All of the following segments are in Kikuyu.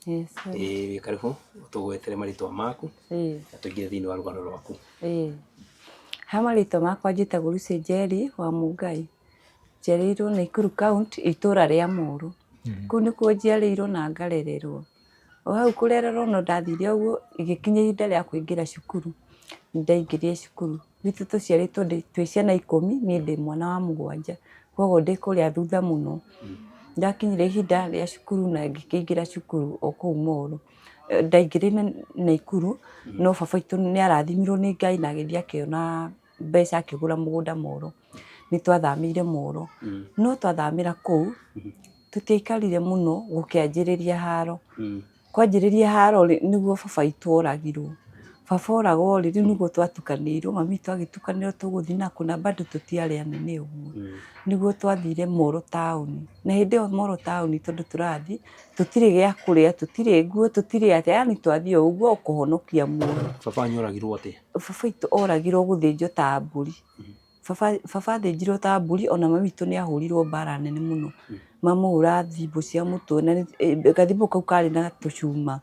Yes. Ĩĩ wĩ karibu ũtũgwetere marĩtwa maku na tũingĩre thĩinĩ wa rũgano rwaku. Ĩĩ. Ha marĩtwa makwa njĩtagwo Lucy Njeri wa Mũngai. Njiarĩirwo Naikuru County itũra rĩa Moro. Kũu nĩkuo njiarĩirwo na ngarererwo. O hau kũrererwo no ndathire ũguo igĩkinya ihinda rĩa kũingĩra cukuru, nĩ ndaingĩrire cukuru. Gwitũ tũciarĩtwo twĩ ciana 10, niĩ ndĩ mwana wa mũgwanja, koguo ndĩ kũrĩa thutha mũno. Ndakinyire ihinda rĩa cukuru na ngĩkĩingĩra cukuru o kũu Molo. Ndaingĩrire Naikuru, no baba witũ nĩ arathimirwo nĩ Ngai na agĩthiĩ akĩona mbeca akĩgũra mũgũnda Molo. Nĩ twathamĩire Molo, no twathamĩra kũu, tũtiaikarire mũno gũkĩanjĩrĩria haro. Kwanjĩrĩria haro rĩ, nĩguo baba witũ oragirwo. Baba oragwo rĩ, rĩu nĩguo twatukanĩirwo, mami witũ agĩtukanĩrwo tũgũthiĩ nakũ na bado tũtiarĩ anene ũguo. Nĩguo twathire Molo taũni, na hĩndĩ ĩyo Molo taũni tondũ tũrathiĩ, tũtirĩ gĩa kũrĩa, tũtirĩ nguo, tũtirĩ atĩa, yaani twathiĩ o ũguo o kũhonokia muoyo. Baba wanyu oragirwo atĩa? Baba witũ oragirwo gũthĩnjwo ta mbũri. Baba baba athĩnjirwo ta mbũri ona mami witũ nĩ ahũrirwo mbara nene mũno. Mamũhũra thimbũ cia mũtwe na gathimbo kau karĩ na tũcuma.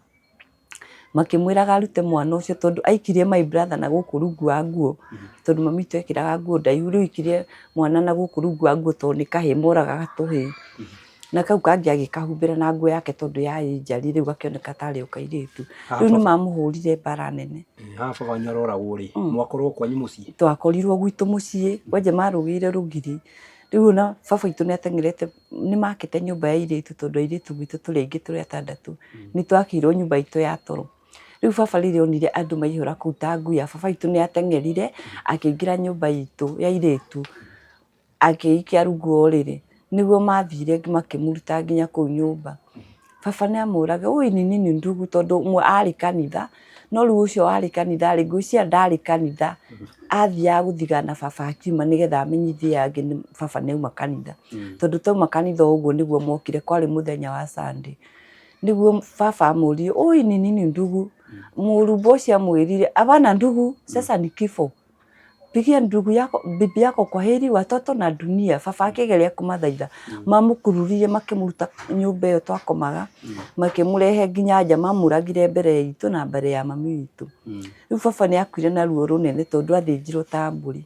Makĩmwĩraga arute mwana ũcio tondũ aikirie my brother na gũkũ rungu wa nguo, tondũ mami witũ ekĩraga nguo ndaihu, rĩu aikirie mwana na gũkũ rungu wa nguo tondũ nĩ kahĩĩ moragaga tũhĩĩ. Na kau kangĩ agĩkahumbĩra na nguo yake tondũ yarĩ njariĩ rĩu gakĩoneka tarĩ o kairĩtu. Rĩu nĩ mamũhũrire mbara nene. Haha baba wanyu aroragwo rĩ, mwakorwo kwanyu mũciĩ? Twakorirwo gwitũ mũciĩ, kwanja marũgĩire rũgiri. Rĩu ona baba witũ nĩ ateng'erete, nĩ makĩte nyũmba ya airĩtu tondũ airĩtu gwitũ tũrĩ aingĩ tũrĩ atandatũ. Nĩ twakĩirwo nyũmba itũ ya toro. Rĩu baba rĩrĩa onire andũ maihũra kũu ta nguya, baba witũ nĩ ateng'erire akĩingĩra nyũmba itũ ya airĩtu. Akĩikia rungu wa ũrĩrĩ, nĩguo mathire makĩmũruta nginya kũu nyũmba. Baba nĩ amũraga, ũĩ ni nini ndugu tondũ ũmwe arĩ kanitha, no rĩu ũcio warĩ kanitha rĩ, ngwĩciria ndarĩ kanitha, athiaga gũthigana baba akiuma nĩgetha amenyithie angĩ baba nĩ auma kanitha. Tondũ twauma kanitha o ũguo nĩguo mokire, kwarĩ mũthenya wa Sunday. Nĩguo baba amũririe, ũĩ ni nini ndugu, mũrumba ũcio amwĩrire, hapana ndugu, sasa ni kifo. Pigia ndugu yako, bibi yako kwa heri watoto na dunia. Baba akĩgeria kũmathaitha mamũkururirie makĩmũruta nyũmba ĩyo twakomaga makĩmũrehe nginya nja mamũragire mbere itũ na mbere ya mami witũ. Rĩu baba nĩ akuire na ruo rũnene tondũ athĩnjirwo ta mbũri.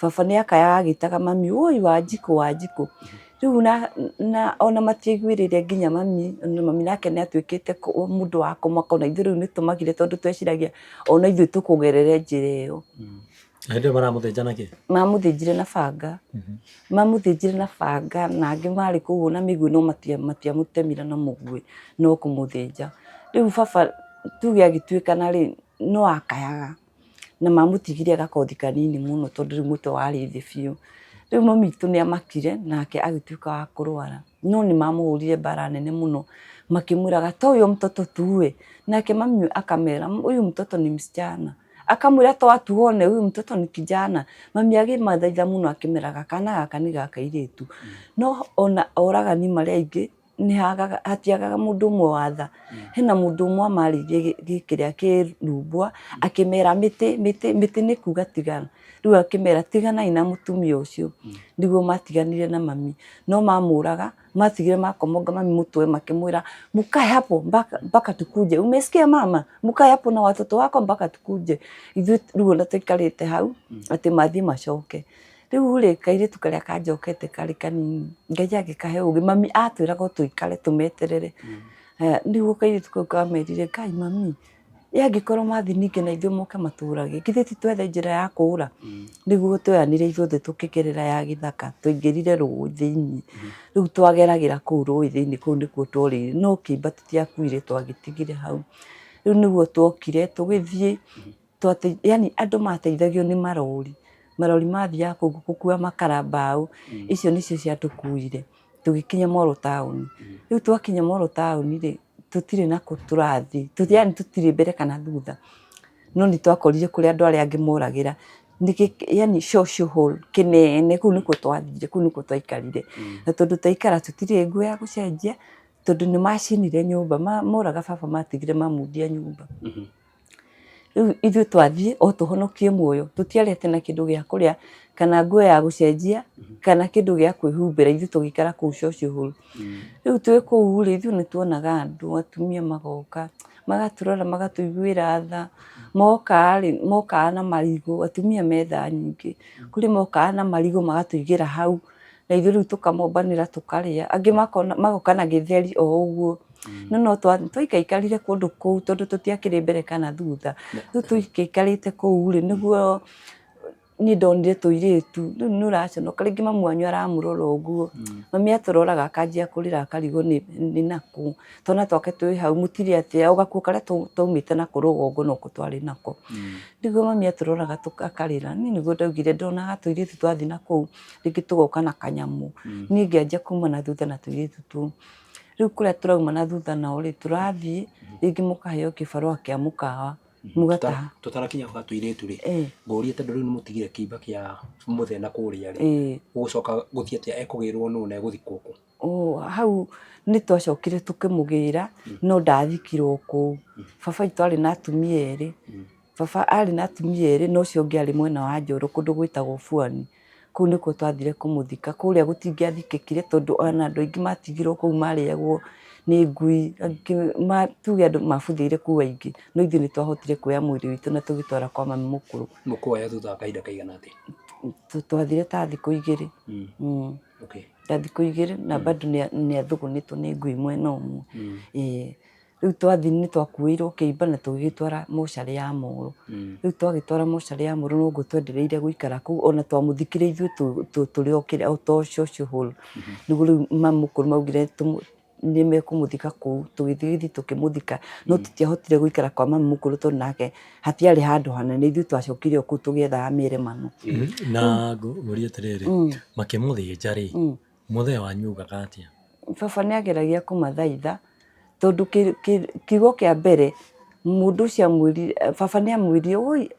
Baba nĩ akayaga agĩtaga mami, woi Wanjikũ, Wanjikũ. Rĩu na ona matiaiguĩrĩire nginya mami, na mami nake nĩ atuĩkĩte mũndũ wa kũmaka ona ithuĩ rĩu nĩ tũmakire tondũ tweciragia ona ithuĩ tũkũgerere njĩra ĩyo. Na hĩndĩ ĩyo maramũthĩnja na kĩ? Mamũthĩnjire na banga, mamũthĩnjire na banga na angĩ marĩ kũu na mĩguĩ no matiamũtemire na mũguĩ no kũmũthĩnja. Rĩu baba tuge agĩtuĩkana rĩ, no akayaga na mamũtigire gakothi kanini mũno tondũ rĩu mũtwe warĩ thĩ biũ. Rĩu mami witũ nĩ amakire nake agĩtuĩka wa kũrwara. No nĩ mamũhũrire mbara nene mũno makĩmwĩraga toa huyo mtoto tuue. Nake mami akamera huyu mtoto ni msichana. Akamwĩra toa tuone huyu mtoto ni kijana. Mami akĩmathaitha mũno akĩmeraga kana gaka nĩ ga kairĩtu. No ona oragani marĩ aingĩ nĩ hagaga hatiagaga mũndũ ũmwe wa tha. Hena mũndũ ũmwe wamarĩirie gĩkĩrĩa kĩrumbwa akĩmera mĩtĩ mĩtĩ mĩtĩ nĩ kuga tigana. Rĩu akĩmera tiganai na mũtumia ũcio. Nĩguo matiganire na mami. No mamũraga, matigire makomonga mami mũtwe makĩmwĩra mũkae hapo mpaka, mpaka tukuje. Umesikia mama? Mũkae hapo na watoto wako mpaka tukuje. Ithuĩ rĩu ona tũikarĩte hau atĩ mathiĩ macoke. Rĩu rĩ, kairĩtu karĩa kanjokete karĩ kanini, Ngai agĩkahe ũgĩ, mami atwĩraga o tũikare tũmeterere. Nĩguo kairĩtu kau kamerire, Ngai mami, ĩ angĩkorwo mathiĩ ningĩ na ithuĩ moke matũrage, githĩ ti twethe njĩra ya kũra? Nĩguo tweyanire ithuothe tũkĩgerera ya gĩthaka, twaingĩrire rũĩ thĩiniĩ, rĩu twageragĩra kũu rũĩ thĩiniĩ, kũu nĩkuo tworĩire, no kĩimba tũtiakuire twagĩtigire hau. Rĩu nĩguo twokire tũgĩthiĩ, yani andũ mateithagio nĩ marori, marori mathiaga kũu gũkua makara mbaũ, icio nĩcio ciatũkuire tũgĩkinya Molo taũni. Rĩu twakinya Molo taũni rĩ, tũtirĩ na kũ tũrathiĩ, yani tũtirĩ mbere kana thutha, no nĩ twakorire kũrĩa andũ arĩa angĩ moragĩra, yani social hall kĩnene, kũu nĩkuo twathire, kũu nĩkuo twaikarire. Na tondũ twaikara tũtirĩ nguo ya gũcenjia, tondũ nĩ macinire nyũmba, moraga baba matigire mamundia nyũmba. Rĩu ithuĩ twathiĩ o tũhonokie muoyo, tũtiarĩ atĩ na kĩndũ gĩa kũrĩa. Kana nguo ya gũcenjia kana kĩndũ gĩa kwĩhumbĩra, ithuĩ tũgĩikara kũu social hall. Rĩu twĩ kũu rĩ, ithuĩ nĩ tuonaga andũ, atumia magoka, magatũrora magatũiguĩra tha, moka rĩ, mokaga na marigũ, atumia me tha nyingĩ, kũrĩ mokaga na marigũ magatũigĩra hau, na ithuĩ rĩu tũkamombanĩra tũkarĩa, angĩ makona magoka na gĩtheri o ũguo, no no twaikaikarire kũndũ kũu tondũ tũtiakĩrĩ mbere kana thutha, rĩu tũikaikarĩte kũu rĩ, nĩguo niĩ ndonire tũirĩtu, rĩu nĩ ũraconoka, rĩngĩ mami wanyu aramũrora ũguo, mami atũroraga akanjia kũrĩra akarigwo nĩ nakũ, twana twake twĩ hau mũtirĩ atĩa, o gakuo karĩa twaumĩte nako rũgongo noko twarĩ nako, nĩguo mami atũroraga akarĩra, niĩ nĩguo ndaugire ndonaga tũirĩtu twathiĩ nakũu, rĩngĩ tũgoka na kanyamũ, niĩ ngĩanjia kuma na thutha na tũirĩtu tũu, rĩu kũrĩa tũrauma na thutha nao rĩ, tũrathiĩ rĩngĩ mũkaheo kĩbarũa kĩa mũkawa. Mũgataha. Tũtanakinya gwa tũirĩtu rĩ, ngũrie tondũ rĩu nĩ mũtigire kĩimba kĩa mũthee na kũrĩa rĩ, gũgũcoka gũthiĩ atĩa, ekũgĩrwo nũ na egũthikwo kũ? Hau nĩ twacokire tũkĩmũgĩra no ndathikirwo kũu. Baba witũ arĩ na atumia erĩ, baba arĩ na atumia erĩ na ũcio ũngĩ arĩ mwena wa Njoro kũndũ gwĩtagwo Buani. Kũu nĩkuo twathire kũmũthika, kũrĩa gũtingĩathikĩkire tondũ ona andũ aingĩ matigirwo kũu marĩagwo nĩ ngui, angĩ tuge andũ mabuthĩire kũu aingĩ, no ithuĩ nĩ twahotire kuoya mwĩrĩ witũ na tũgĩtwara kwa mami mũkũrũ. Mũkũwoya thutha wa kahinda kaigana atĩa? Twathire ta thikũ igĩrĩ. Ta thikũ igĩrĩ na bado nĩ athũgũnĩtwo nĩ ngui mwena ũmwe. Ĩĩ. Rĩu twathiĩ nĩ twakuĩirwo kĩimba na tũgĩgĩtwara mocarĩ ya Molo. Rĩu twagĩtwara mocarĩ ya Molo noguo twendereire gũikara kũu ona twamũthikire ithuĩ tũrĩ o kĩrĩa o ta social hall. Nĩguo rĩu mamũkũrũ maugire nĩ mekũmũthika kũu, tũgĩthiĩ tũkĩmũthika no tũtiahotire gũikara kwa mami mũkũrũ tondũ nake hatiarĩ handũ hanene, ithuĩ twacokire o kũu tũgĩethaga mĩeremano. Na ngũrie atĩrĩrĩ, makĩmũthĩnja rĩ, mũthee wanyu augaga atĩa? Baba nĩ ageragia kũmathaitha tondũ kiugo kĩa mbere mũndũ ũcio amwĩrire, baba nĩ amwĩrire woi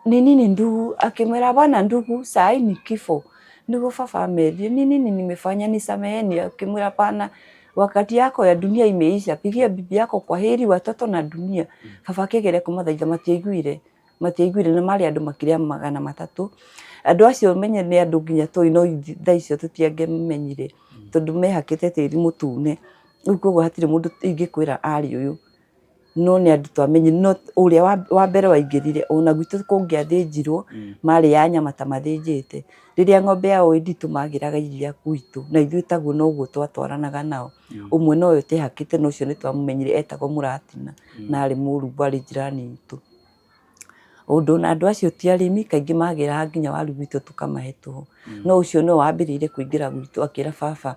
ni nini ndugu, akĩmwĩra hapana ndugu sai ni kifo. Nĩguo baba amerire ni nini nimefanya nisameheni, akĩmwĩra hapana wakati yako ya dunia imeisha, pigia bibi yako kwa heri watoto na dunia. Baba akĩgeria kũmathaitha matiaiguire. Matiaiguire na marĩ andũ makĩria 300. Andũ acio menye nĩ andũ nginya tũĩ no thaa icio tũtiangĩamenyire tondũ mehakĩte tĩri mũtune. Rĩu koguo hatirĩ mũndũ ingĩkwĩra arĩ ũyũ, no nĩ andũ twamenyire. No ũrĩa wa mbere waingĩrire ona gwitũ kũngĩathĩnjirwo marĩaga nyama ta mathĩnjĩte. Rĩrĩa ng'ombe yao ĩ nditũ magĩraga iria gwitũ na ithuĩ taguo noguo twatwaranaga nao. Ũmwe nowe ũtehakĩte na ũcio nĩ twamũmenyire etagwo Mũratina na arĩ mũrumbo arĩ jirani itũ. Ũndũ ona andũ acio ti arĩmi kaingĩ magĩraga nginya waru gwitũ tũkamahe tũhũ. No ũcio nĩwe wambĩrĩirie kũingĩra gwitũ akĩra baba,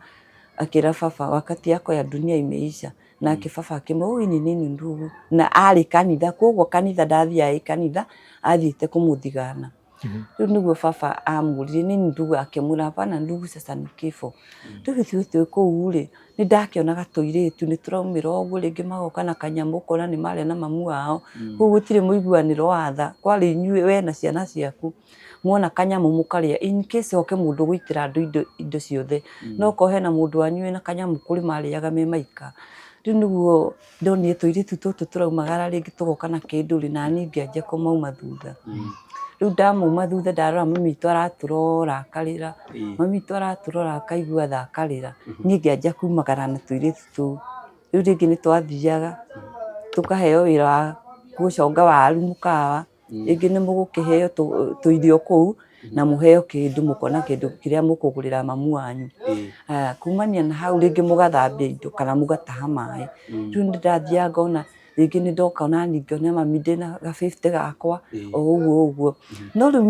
akĩra baba wakati yako ya dunia imeisha. Nake baba akĩmwĩra huyu ni nini ndugu. Na arĩ kanitha koguo kanitha ndathiaga ĩ kanitha athiĩte kũmũthigana. Rĩu nĩguo baba amũririe nini ndugu, akĩmwĩra hapana ndugu sasa ni kifo. Rĩu ithuĩ twĩ kũu rĩ, nĩ ndakĩonaga tũirĩtu nĩ tũraumĩra ũguo rĩngĩ magoka na kanyamũ ũkona nĩ marĩa na mamu wao. Kũu gũtirĩ mũiguanĩro wa tha, kwarĩ inyuĩ we na ciana ciaku, muona kanyamũ mũkarĩa in case hoke mũndũ ũgũitĩra andũ indo ciothe. No okorwo hena mũndũ wanyu wĩna kanyamũ kũrĩ marĩaga me maika. Rĩu nĩguo ndonire tũirĩtu tũtũ tũraumagara rĩngĩ tũgoka na kĩndũ rĩ, naniĩ ngĩanjia kũmauma thutha. Rĩu ndamauma thutha ndarora mami witũ aratũrora akarĩra, mami witũ aratũrora akaigua tha akarĩra, niĩ ngĩanjia kumagara na tũirĩtu tũu. Rĩu rĩngĩ nĩ twathiaga tũkaheo wĩra wa gũconga waru mũkawa. Rĩngĩ nĩ mũgũkĩheo tũirio kũu na mũheo kĩndũ mũkona kĩndũ kĩrĩa mũkũgũrĩra mamu wanyu. Haya, kumania na hau rĩngĩ mũgathambia indo kana mũgataha maĩ. Rĩu nĩ ndathiaga ngona rĩngĩ nĩ ndoka onaniĩ ngona mami ndĩna ga fifty gakwa o ũguo ũguo. No rĩu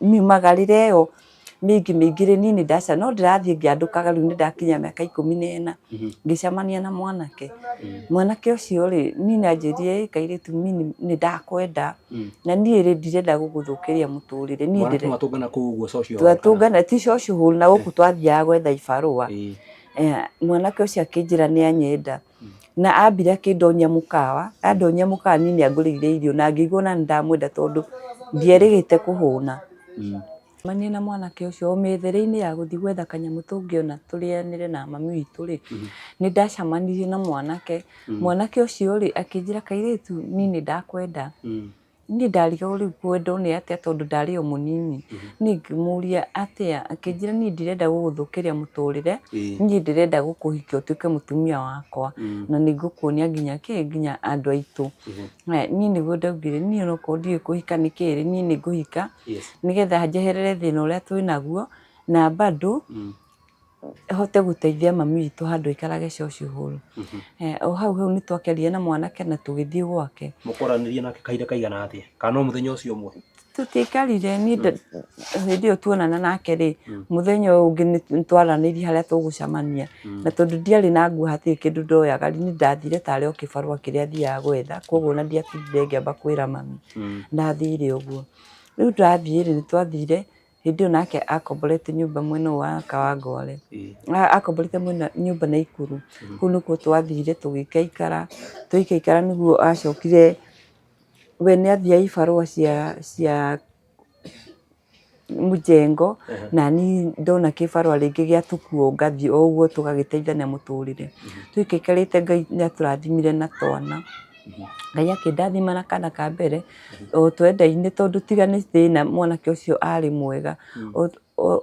miumagarĩre ĩyo mĩingĩ mĩingĩ rĩ, niĩ nĩ ndaca no ndĩrathiĩ ngĩandũkaga rĩu nĩ ndakinya mĩaka 14, ngĩcemania na mwanake. Mwanake ũcio rĩ, niĩ nĩ anjĩrire ĩ kairĩtu niĩ nĩ ndakwenda, na niĩ rĩ ndirenda gũgũthũkĩria mũtũrĩre. Niĩ Mwanake mwatũngana kũu ũguo social hall kana? Twatũngana ti social hall na gũkũ twathiaga gwetha ibarũa. Mwanake ũcio akĩnjĩra nĩ anyenda, na ambire akĩndonya mũkawa, andonya mũkawa niĩ nĩ angũrĩire irio na ngĩigua ona nĩ ndamwenda tondũ ndierĩgĩte kũhũna. Manie na mwanake ũcio o mĩethere-inĩ ya gũthiĩ gwetha kanyamũ tũngĩona tũrĩanĩre na mami witũ rĩ, nĩ ndacemanirie na mwanake. Mwanake ũcio rĩ, akĩnjĩra kairĩtu niĩ nĩ ndakwenda. Niĩ ndarigagwo rĩu kwendwo nĩ atĩa tondũ ndarĩ o mũnini. Niĩ ngĩmũria atĩa, akĩnjĩra niĩ ndirenda gũgũthũkĩria mũtũrĩre, niĩ ndĩrenda gũkũhikia ũtuĩke mũtumia wakwa, na nĩ ngũkuonia nginya kĩ, nginya andũ aitũ. Haya niĩ nĩguo ndaugire niĩ onokorwo ndiũĩ kũhika nĩ kĩ rĩ, niĩ nĩ ngũhika, nĩgetha njeherere thĩna ũrĩa twĩnaguo, na bado hote gũteithia mami witũ handũ aikarage social hall. O hau hau nĩ twakĩaririe na mwanake na tũgĩthiĩ gwake. Mũkwaranĩria nake kahinda kaigana atĩa? Kana no mũthenya ũcio ũmwe? Tũtiaikarire, niĩ hĩndĩ ĩyo tuonana nake rĩ, mũthenya ũyũ ũngĩ nĩ twaranĩirie harĩa tũgũcemania. Na tondũ ndiarĩ na nguo hatirĩ kĩndũ ndoyaga, niĩ ndathire tarĩ o kĩbarũa kĩrĩa thiaga gwetha, koguo ona ndiatindire ngĩamba kwĩra mami. Ndathire ũguo. Rĩu ndathiĩ rĩ, nĩ twathire Hĩndĩ ĩyo nake akomborete nyũmba mwena ũyũ wa Kawangware, akomborete mwena nyũmba Naikuru, kũu nĩkuo twathire tũgĩikaikara, twaikaikara nĩguo acokire, we nĩ athiaga ibarũa cia mjengo, nani ndona kĩbarũa rĩngĩ gĩa tũkuo ngathiĩ o ũguo tũgagĩteithania mũtũrĩre. Tũikaikarĩte Ngai nĩ atũrathimire na twana. Ngai akĩndathima na kana ka mbere, o twendaine tondũ tiga nĩ thĩna mwanake ũcio arĩ mwega,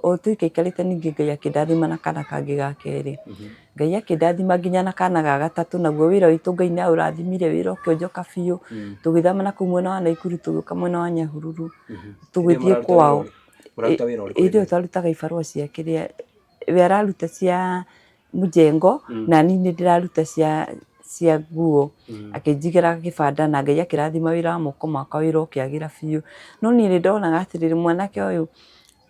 o tũikaikarĩte ningĩ Ngai akĩndathima na kana kangĩ ga kerĩ. Ngai akĩndathima nginya na kana ga gatatũ, naguo wĩra witũ Ngai nĩ aũrathimire wĩra ũkĩonjoka biũ, tũgĩthama na kũu mwena wa Naikuru tũgĩũka mwena wa Nyahururu, tũgĩthiĩ kwao. Hĩndĩ ĩyo twarutaga ibarũa cia kĩrĩa, we araruta cia mjengo na niĩ nĩ ndĩraruta cia nguo, akĩnjigĩra kĩbanda na Ngai akĩrathima wĩra wa moko makwa wĩra ũkĩagĩra biũ. No niĩ nĩ ndonaga atĩrĩrĩ, mwanake ũyũ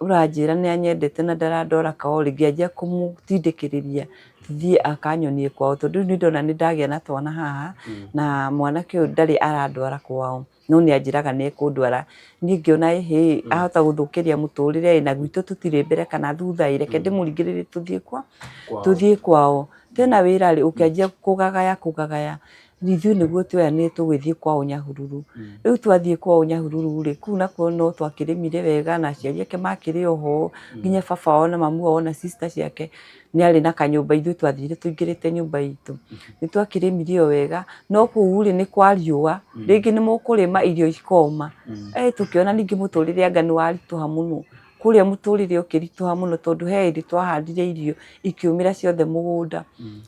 ũranjĩra nĩ anyendete na ndarandwara kwao rĩ, ngĩanjia kũmũtindĩkĩrĩria tũthiĩ akanyonie kwao, tondũ rĩu nĩ ndona nĩ ndagĩa na twana haha na mwanake ũyũ ndarĩ arandwara kwao. No nĩ anjĩraga nĩ ekũndwara, niĩ ngĩona ĩhĩ, ahota gũthũkĩria mũtũrĩre ĩ, na gwitũ tũtirĩ mbere kana thutha ĩ, reke ndĩmũringĩrĩrie tũthiĩ kwa, tũthiĩ kwao. Tena wĩra rĩ, ũkĩanjia kũgagaya kũgagaya, ithuĩ nĩguo tweranire tũgĩthiĩ kwao Nyahururu. Rĩu twathiĩ kwao Nyahururu rĩ, kũu nakuo no twakĩrĩmire wega na aciari ake makĩrĩ o ho, nginya baba wao na mamu wao na sister ciake. Nĩ arĩ na kanyũmba ithuĩ twathire tũingĩrĩte nyũmba itũ. Nĩ twakĩrĩmire o wega, no kũu rĩ nĩ kwa riũa, rĩngĩ nĩ mũkũrĩma irio ikoma. Tũkĩona ningĩ mũtũrĩre anga nĩ waritũha mũno. Kũrĩa mũtũrĩre ũkĩritũha mũno tondũ he hĩndĩ twahandire irio ikĩũmĩra ciothe mũgũnda.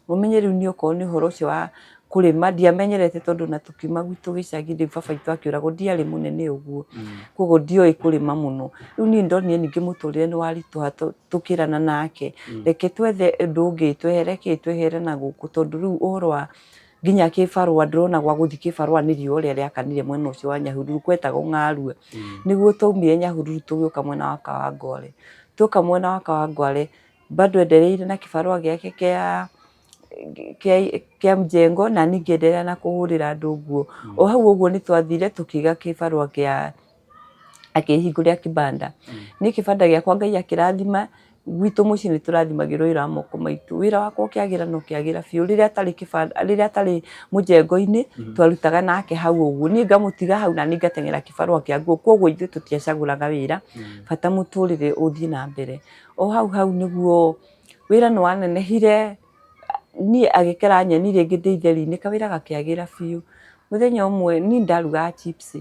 Ũmenye rĩu niĩ okorwo nĩ ũhoro ũcio wa kũrĩma ndiamenyerete tondũ ona tũkiuma gwitũ gĩcagi rĩ baba witũ akĩũragwo ndiarĩ mũnene ũguo. Koguo ndioĩ kũrĩma mũno. Rĩu niĩ nĩ ndonire ningĩ mũtũrĩre nĩ waritũha tũkĩrana nake, reke twethe ũndũ ũngĩ twehere kĩ twehere na gũkũ tondũ rĩu ũhoro wa nginya kĩbarũa ndĩrona gwa gũthiĩ kĩbarũa nĩ riũa ũrĩa rĩakanire mwena ũcio wa Nyahururu kwetagwo Ng'arua. Nĩguo twaumire Nyahururu tũgĩũka mwena wa Kawangware. Tuoka mwena wa Kawangware bado endereire na kĩbarũa gĩake kĩa kĩa mjengo na niĩ ngĩenderea na kũhũrĩra andũ nguo. O hau ũguo nĩ twathire tũkĩiga kĩbarũa kĩa akĩhingũrĩra kibanda. Niĩ kĩbanda gĩakwa Ngai akĩrathima, gwitũ mũciĩ nĩ tũrathimagĩrwo wĩra wa moko maitũ. Wĩra wakwa ũkĩagĩra na ũkĩagĩra biũ. Rĩrĩa atarĩ kĩbanda, rĩrĩa atarĩ mũjengo-inĩ, twarutaga nake hau ũguo. Niĩ ngamũtiga hau na niĩ ngateng'era kĩbarũa kĩa nguo. Koguo ithuĩ tũtiacagũraga wĩra, bata mũtũrĩre ũthiĩ na mbere. O hau hau nĩguo wĩra nĩ wanenehire, niĩ agĩkera nyeni rĩngĩ ndĩ itheri-inĩ, kawĩra gakĩagĩra biũ. Mũthenya ũmwe niĩ ndarugaga chips,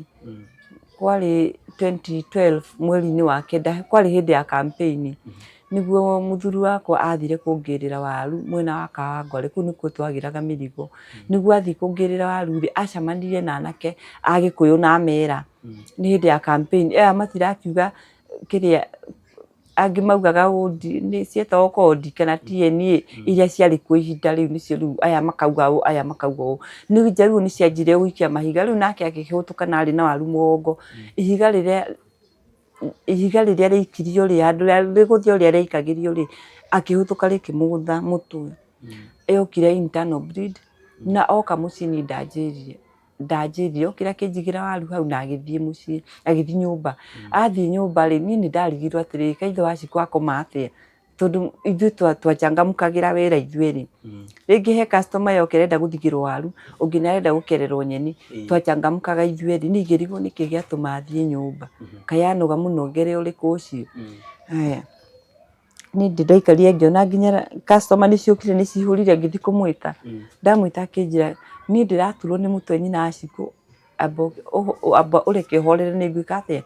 kwarĩ 2012 mweri-inĩ wa kenda, kwarĩ hĩndĩ ya campaign, nĩguo mũthuri wakwa athire kũngĩrĩra waru mwena wa Kawangware, kũu nĩkuo twagĩraga mĩrigo. Nĩguo athiĩ kũngĩrĩra waru rĩ, acemanirie na anake a Gĩkũyũ na amera, nĩ hĩndĩ ya campaign, aya matirakiuga kĩrĩa angĩ maugaga nĩ cietagwo kondi kana DNA iria ciarĩ kuo ihinda rĩu nĩcio rĩu aya makauga ũũ aya makauga ũũ. Nĩ njaruo nĩ cianjirie gũikia mahiga rĩu nake akĩhũtũka na arĩ na waru mũgongo. Ihiga rĩrĩa rĩaikirio rĩ, handũ rĩgũthe ũrĩa rĩaikagĩrio rĩ, akĩhũtũka rĩkĩmũgũtha mũtwe. Yokire internal bleed na oka mũciĩ niĩ ndanjĩrire. Ndanjĩrire okire akĩnjigĩra waru hau na agĩthiĩ mũciĩ, agĩthiĩ nyũmba. Athiĩ nyũmba rĩ, niĩ nĩ ndarigirwo atĩrĩrĩ, kaĩ ithe wa Shiko akoma atĩa? Tondũ ithuĩ twachangamkagĩra wĩra ithuerĩ. Rĩngĩ he customer yoka ĩrenda gũthigĩrwo waru, ũngĩ nĩ arenda gũkererwo nyeni, twachangamkaga ithuerĩ. Niĩ ngĩrigwo nĩkĩ gĩatũma athiĩ nyũmba. Kaĩ anoga mũno ngere ũrĩkũ ũcio. Haya. Niĩ ndĩ ndaikarire ngĩona nginya customer nĩ ciũkire nĩ cihũrire ngĩthiĩ kũmwĩta, ndamwĩta akĩnjĩra niĩ ndĩraturwo nĩ mũtwe nyina wa Shiko. Amba amba ũreke ũhorere nĩ ngwĩka atĩa,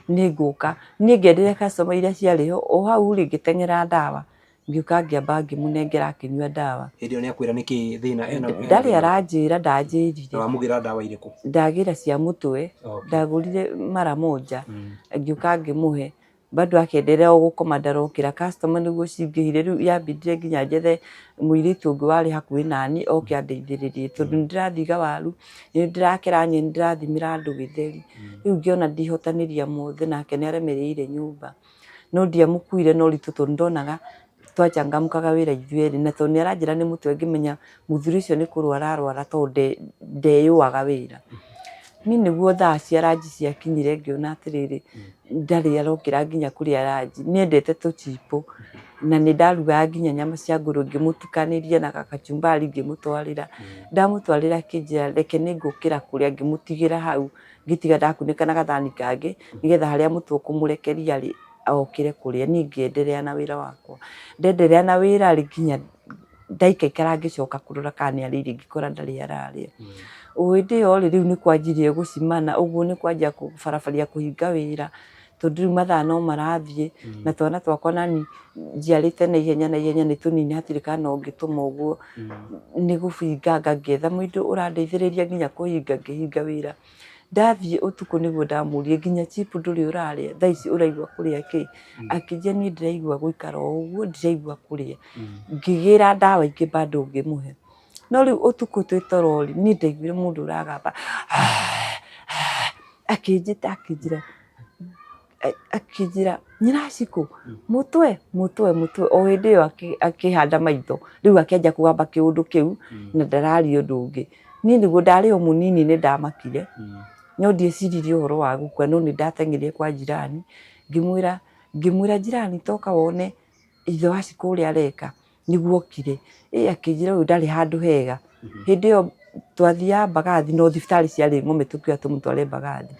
nĩ ngũka. Niĩ ngĩendire customer iria ciarĩ ho, o hau rĩ, ngĩteng'era ndawa, ngĩũka ngĩamba ngĩmũnengera akĩnyua ndawa. Hĩndĩ ĩyo nĩ akwĩra nĩkĩ thĩna ena? Ndarĩ aranjĩra, ndanjĩrire. Na wamũgĩra ndawa irĩkũ? Ndagĩra cia mũtwe, ndagũrire mara moja, ngĩũka ngĩmũhe. Bado akenderea o gũkoma ndarokĩra, customer nĩguo cingĩhire rĩu yambindire nginya njethe mũirĩtu ũngĩ warĩ hakuhĩ naniĩ oke andeithĩrĩrie tondũ nĩ ndĩrathiga waru, nĩ ndĩrakera nyeni, nĩ ndĩrathimĩra andũ gĩtheri, rĩu ngĩona ndihotanĩria mothe nake nĩ aremereire nyũmba, no ndiamũkuire na ũritũ tondũ nĩ ndonaga twachangamkaga wĩra ithuĩ erĩ na tondũ nĩ aranjĩra nĩ mũtwe ngĩmenya mũthuri ũcio nĩ kũrwara arwara tondũ ndeyũaga wĩra. Niĩ nĩguo thaa cia ranji ciakinyire ngĩona atĩrĩrĩ, ndarĩ arokĩra nginya kũrĩa ranji, nĩ endete tũchipo na nĩ ndarugaga nginya nyama cia ngũrũwe ngĩmũtukanĩria na gakachumbari ngĩmũtwarĩra. Ndamũtwarĩra akĩnjĩra reke nĩ ngũkĩra kũrĩa ngĩmũtigĩra hau ngĩtiga ndakunĩka na gathani kangĩ nĩgetha harĩa mũtwe ũkũmũrekeria rĩ, okĩre kũrĩa. Niĩ ngĩenderea na wĩra wakwa. Ndenderea na wĩra rĩ nginya ndaikaikara ngĩcoka kũrora kana nĩ arĩire ngĩkora ndarĩ ararĩa. O hĩndĩ ĩyo rĩ, rĩu nĩ kwanjirie gũcimana, ũguo nĩ kwanjia barabaria kũhinga wĩra, tondũ rĩu mathaa no marathiĩ, na twana twakwa nani njiarĩte na ihenya na ihenya nĩ tũnini hatirĩ kana ũngĩtũma ũguo, nĩ gũbinganga ngĩetha mũndũ ũrandeithĩrĩria nginya kũhinga ngĩhinga wĩra. Ndathiĩ ũtukũ nĩguo ndamũririe nginya chip ndũrĩ ũrarĩa thaa ici ũraigua kũrĩa kĩ? Akĩnjĩra niĩ ndĩraigua gũikara o ũguo ndiraigua kũrĩa. Ngĩgĩra ndawa ingĩ bado ngĩmũhe. No rĩu ũtukũ twĩ toro rĩ, niĩ ndaiguire mũndũ ũragamba akĩnjĩta akĩnjĩra akĩnjĩra nyina Shiko mũtwe mũtwe mũtwe o hĩndĩ ĩyo akĩhanda maitho rĩu akĩanjia kũgamba kĩũndũ kĩu na ndararia ũndũ ũngĩ. Niĩ nĩguo ndarĩ o mũnini nĩ ndamakire no ndieciririe ũhoro wa gũkua no nĩ ndateng'erire kwa jirani ngĩmwĩra ngĩmwĩra jirani toka wone ithe wa Shiko ũrĩa areka. Nĩguo okire ĩ akĩnjĩra ũyũ ndarĩ handũ hega. Hĩndĩ ĩyo twathiaga Mbagathi no thibitarĩ ciarĩ ng'ombe tũkiuga tũmũtware Mbagathi.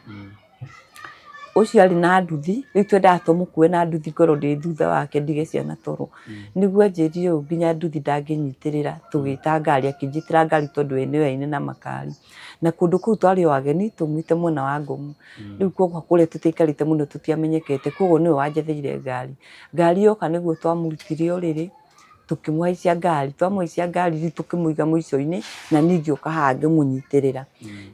Ũcio arĩ na nduthi, rĩu twendaga tũmũkue na nduthi ngorwo ndĩ thutha wake ndige ciana toro. Nĩguo anjĩrire ũũ nginya nduthi ndangĩnyitĩrĩra, tũgĩta ngari, akĩnjĩtĩra ngari tondũ we nĩoyaine na makari. Na kũndũ kũu twarĩ o ageni twaumĩte mwena wa Ngong. Rĩu koguo kũrĩa tũtiaikarĩte mũno tũtiamenyekete, koguo nĩwe wanjetheire ngari. Ngari yoka nĩguo twamũrutire ũrĩrĩ, tũkĩmũhaicia ngari, twamũhaicia ngari rĩu tũkĩmũiga mũico-inĩ, na niĩ ngĩũka haha ngĩmũnyitĩrĩra.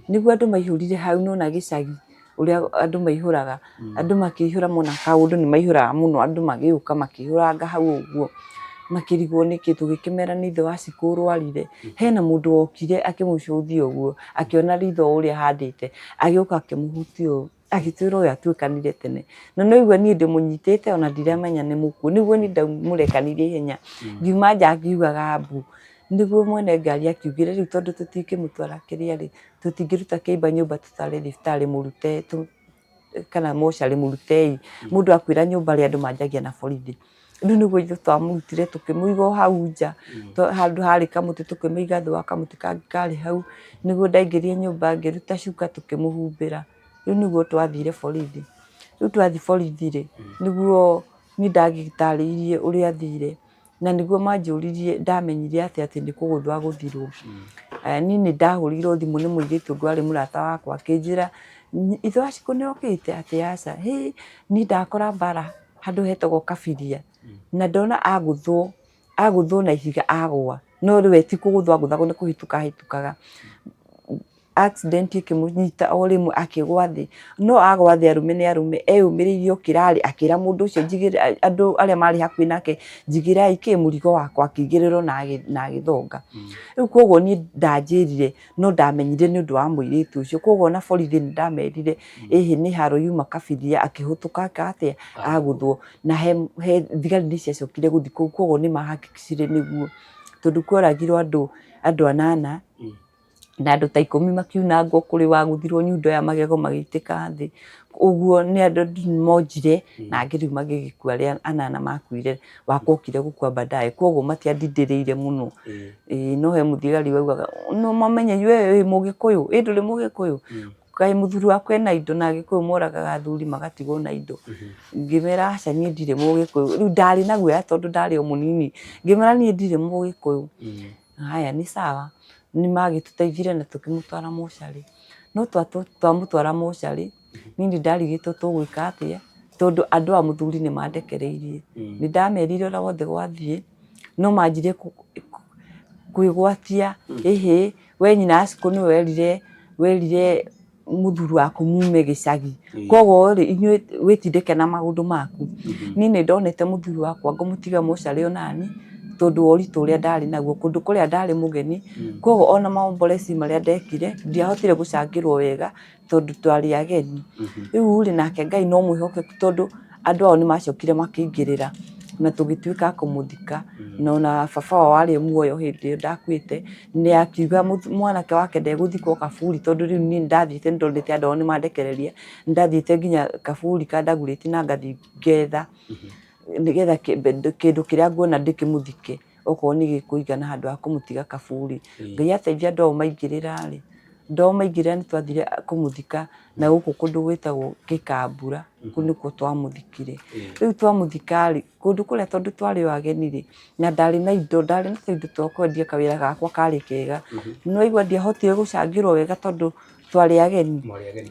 Nĩguo andũ maihũrire hau nĩ wona gĩcagi ũrĩa andũ maihũraga, andũ makĩihũra mona kaũndũ nĩ maihũraga mũno, andũ magĩũka makĩihũranga hau ũguo, makĩrigwo nĩkĩ, tũgĩkĩmera nĩ ithe wa Cikũ ũrwarire. Hena mũndũ wokire akĩmũcũthia ũguo, akĩona ritho ũrĩa ahandĩte, agĩũka akĩmũhutia ũũ. Agĩtwĩra ũyũ atuĩkanire tene na no igua niĩ ndĩmũnyitĩte ona ndiramenya nĩ mũkuũ nĩguo niĩ ndamũrekanirie ihenya ngiuma nja ngiugaga mbu nĩguo mwene ngari akiugire rĩu tondũ tũtingĩmũtwara kĩrĩa rĩ tũtingĩruta kĩimba nyũmba tũtware thibitarĩ mũrute kana mocarĩ mũrutei mũndũ akwĩra nyũmba rĩ andũ manjagia na borithi. Rĩu nĩguo ithuĩ twamũrutire tũkĩmũiga o hau nja, handũ harĩ kamũtĩ tũkĩmũiga thĩ wa kamũtĩ kangĩ karĩ hau, nĩguo ndaingĩrire nyũmba ngĩruta cuka tũkĩmũhumbĩra. Rĩu nĩguo twathire borithi, rĩu twathiĩ borithi rĩ, nĩguo niĩ ndagĩtarĩirie ũrĩa athire, na nĩguo manjũririe ndamenyire atĩa atĩ nĩ kũgũthwo agũthirwo. Niĩ nĩ ndahũrĩirwo thimũ nĩ mũirĩtu ũngĩ warĩ mũrata wakwa akĩnjĩra, ithe wa Shiko nĩ okĩte? Atĩ aca. Hĩ, niĩ ndakora mbara handũ hetagwo Kabiria, na ndona agũthwo, agũthwo na ihiga agwa, no rĩu we ti kũgũthwo agũthagwo nĩ kũhĩtũka ahĩtũkaga. Accident ĩkĩmũnyita o rĩmwe akĩgwa thĩ, no agwa thĩ arũme nĩ arũme, eyũmĩrĩirie okĩra rĩ, akĩra mũndũ ũcio njigĩrĩra, andũ arĩa marĩ hakuhĩ nake, njigĩrĩrai kĩ mũrigo wakwa, akĩigĩrĩrwo na agĩthonga. Rĩu koguo niĩ ndanjĩrire no ndamenyire nĩ ũndũ wa mũirĩtu ũcio, koguo ona borithi nĩ ndamerire ĩhĩ nĩ haro yuma kabiria akĩhũtũka eka atĩa agũthwo, na he thigari nĩ ciacokire gũthiĩ kũu, koguo nĩ ma hakikishire nĩguo, tondũ kworagirwo andũ andũ anana na andũ ta ikũmi makiunangwo kũrĩ wagũthirwo nyundo ya magego magĩitĩka thĩ, ũguo nĩ andũ monjire na angĩ rĩu magĩgĩkua arĩa anana makuire wakwa okire gũkua baadaye koguo matiandindĩrĩire mũno. Ĩĩ no he mũthigari waugaga no mamenye we wĩ mũgĩkũyũ, ĩ ndũrĩ mũgĩkũyũ? Kaĩ mũthuri waku ena indo na agĩkũyũ moragaga athuri magatigwo na indo. Ngĩmera aca niĩ ndirĩ mũgĩkũyũ, rĩu ndarĩ na guoya tondũ ndarĩ o mũnini, ngĩmera niĩ ndirĩ mũgĩkũyũ. Haya nĩ sawa, nĩ magĩtũteithirie na tũkĩmũtwara mocarĩ. No twamũtwara mocarĩ, niĩ nĩ ndarigĩtwo tũgwĩka atĩa, tondũ andũ a mũthuri nĩ mandekereirie. Nĩ ndamerire ũrĩa wothe gwathiĩ, no manjirie kwĩgwatia, ĩhĩ, we nyina wa Cikũ nĩwe werire werire mũthuri waku mume gĩcagi, koguo rĩ inyuĩ wĩtindĩke na maũndũ maku. Niĩ nĩ ndonete mũthuri wakwa ngũmũtiga mocarĩ onani, tondũ wa ũritũ ũrĩa ndarĩ naguo, kũndũ kũrĩa ndarĩ mũgeni, koguo ona maomboreci marĩa ndekire, ndiahotire gũcangĩrwo wega, tondũ twarĩ ageni. Rĩu rĩ, nake Ngai no mwĩhokeku tondũ andũ ao nĩ macokire makĩingĩrĩra na tũgĩtuĩka a kũmũthika. Na ona baba wao arĩ muoyo hĩndĩ ĩyo ndakuĩte, nĩ akiuga mwanake wake ndegũthikwo kaburi tondũ rĩu niĩ nĩ ndathiĩte nĩ ndonete andũ ao nĩ mandekereria, nĩ ndathiĩte nginya kaburi ka Dagoretti na ngathiĩ ngetha nĩgetha kĩndũ kĩrĩa nguona ndĩkĩmũthike. Okorwo nĩ gĩkũigana handũ ha kũmũtiga kaburi. Ngai ateithia andũ ao maingĩrĩra rĩ, andũ ao maingĩrĩra nĩ twathire kũmũthika na gũkũ kũndũ gwĩtagwo Gĩkambura, kũu nĩkuo twamũthikire. Rĩu twamũthika rĩ, kũndũ kũrĩa tondũ twarĩ o ageni rĩ, na ndarĩ na indo, ndarĩ na tũindo twa kwendia kawĩra gakwa karĩ kega, nĩ waigua ndiahotire gũcangĩrwo wega tondũ twarĩ ageni.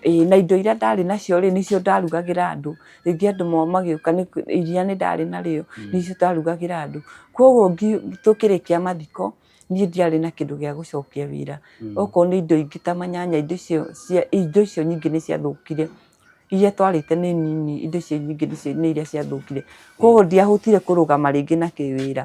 Ĩĩ na indo iria ndarĩ nacio rĩ, nĩcio ndarugagĩra andũ. Rĩngĩ andũ magĩũka iria nĩ ndarĩ narĩo, nĩcio ndarugagĩra andũ. Koguo tũkĩrĩkia mathiko, niĩ ndiarĩ na kĩndũ gĩa gũcokia wĩra. Okorwo nĩ indo ingĩ ta manyanya, indo icio indo icio nyingĩ nĩ ciathũkire. Iria twarĩte nĩ nini, indo icio nyingĩ nĩ iria ciathũkire. Koguo ndiahotire kũrũgama rĩngĩ na kĩwĩra.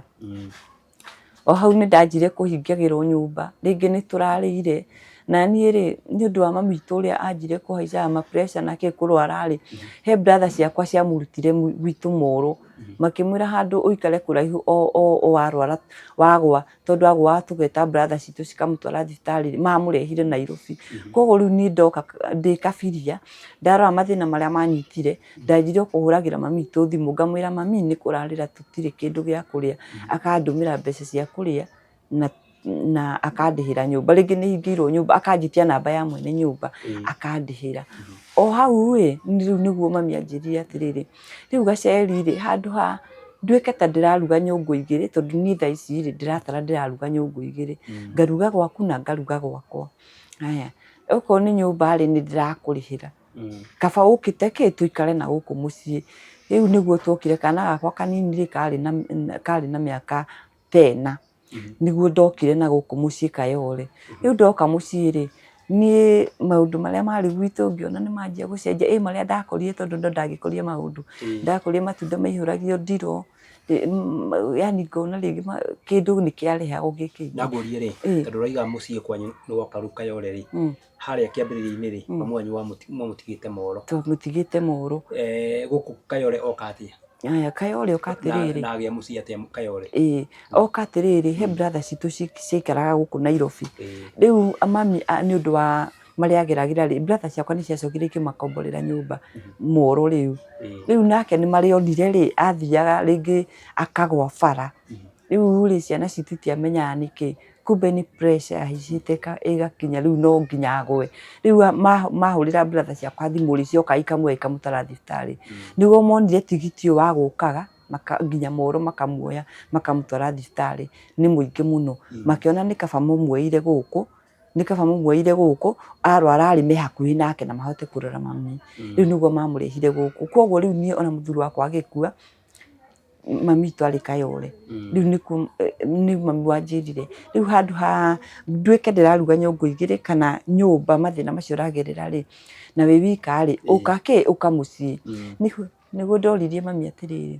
O hau nĩ ndanjire kũhingagĩrwo nyũmba, rĩngĩ nĩ tũrarĩire, na niĩ rĩ, nĩ ũndũ wa mami witũ ũrĩa anjire kũhaicaga ma pressure na kĩ kũrwara rĩ, he brother ciakwa ciamũrutire gwitũ moro, makĩmwĩra handũ ũikare kũraihu o warwara wagwa, tondũ agwaga tũgeta brother citũ cikamũtwara thibitarĩ, mamũrehire Nairobi. Koguo rĩu niĩ ndoka ndĩ kabiria, ndarora mathĩna marĩa manyitire, Ndanjire o kũhũragĩra mami witũ thimũ ngamwĩra mami nĩ kũrarĩra tũtirĩ kĩndũ gĩa kũrĩa, akandũmĩra mbeca cia kũrĩa na akandĩhĩra nyũmba, rĩngĩ nĩ hingĩirwo nyũmba akanjĩtia namba ya mwene nyũmba akandĩhĩra. O hau ĩ, rĩu nĩguo mami anjĩrire atĩrĩrĩ, rĩu gaceri rĩ, handũ ha nduĩke ta ndĩraruga nyũngũ igĩrĩ, tondũ niĩ thaa ici rĩ, ndĩratara ndĩraruga nyũngũ igĩrĩ, ngaruga gwaku na ngaruga gwakwa. Haya, okorwo nĩ nyũmba rĩ, nĩ ndĩrakũrĩhĩra. Kaba ũkĩte kĩ tũikare na gũkũ mũciĩ. Rĩu nĩguo twokire kana gakwa kanini rĩ karĩ na mĩaka ta ĩna, nĩguo ndokire na gũkũ mũciĩ Kayole. Rĩu ndoka mũciĩ rĩ, niĩ maũndũ marĩa marĩ gwitũ ngĩona nĩ manjia gũcenjia, ĩ marĩa ndakorire tondũ no ndagĩkorire maũndũ, ndakorire matunda maihũragio ndiroo, yani ngona rĩngĩ kĩndũ nĩ kĩarehagwo gĩ kĩingĩ. Na ngũrie rĩ, tondũ ũrauga mũciĩ kwanyu nĩ woka rĩu Kayole rĩ, harĩa kĩambĩrĩria-inĩ rĩ, mamu wanyu mwamũtigĩte Moro. Twamũtigĩte Moro. Eh, gũkũ Kayole oka atĩa? Aya, Kayole oka atĩrĩrĩ. Na agĩa mũciĩ atĩa Kayole? Ĩĩ, oka atĩrĩrĩ, he brother citũ ciaikaraga gũkũ Nairobi. Rĩu mami nĩ ũndũ wa marĩa ageragĩra rĩ, brother ciakwa nĩ ciacokire ikĩmakomborera nyũmba Moro rĩu. Rĩu nake nĩ marĩa onire rĩ, athiaga rĩngĩ akagwa bara. Rĩu rĩ, ciana citũ itiamenyaga nĩkĩ. Kumbe nĩ pressure yahaicĩte ĩgakinya rĩu no nginya agwe. Rĩu mahũrĩra brother ciakwa thimũ rĩ, cioka ikamuoya ikamũtwara thibitarĩ. Nĩguo monire tigiti ũyũ wa gũkaga nginya Moro makamuoya makamũtwara thibitarĩ nĩ mũingĩ mũno. Makĩona nĩ kaba mamuoeire gũkũ, nĩ kaba mamuoeire gũkũ, arwara rĩ me hakuhĩ nake na mahote kũrora mami. Rĩu nĩguo mamũrehire gũkũ. Koguo rĩu niĩ ona mũthuri wakwa agĩkua, mami witũ arĩ Kayole. Rĩu nĩkuo nĩ mami wanjĩrire, rĩu handũ ha nduĩke ndĩraruga nyũngũ igĩrĩ kana nyũmba mathĩna macio ũragerera rĩ, na wĩ wika rĩ, ũka kĩ, ũka mũciĩ. Nĩguo ndoririe mami atĩrĩrĩ,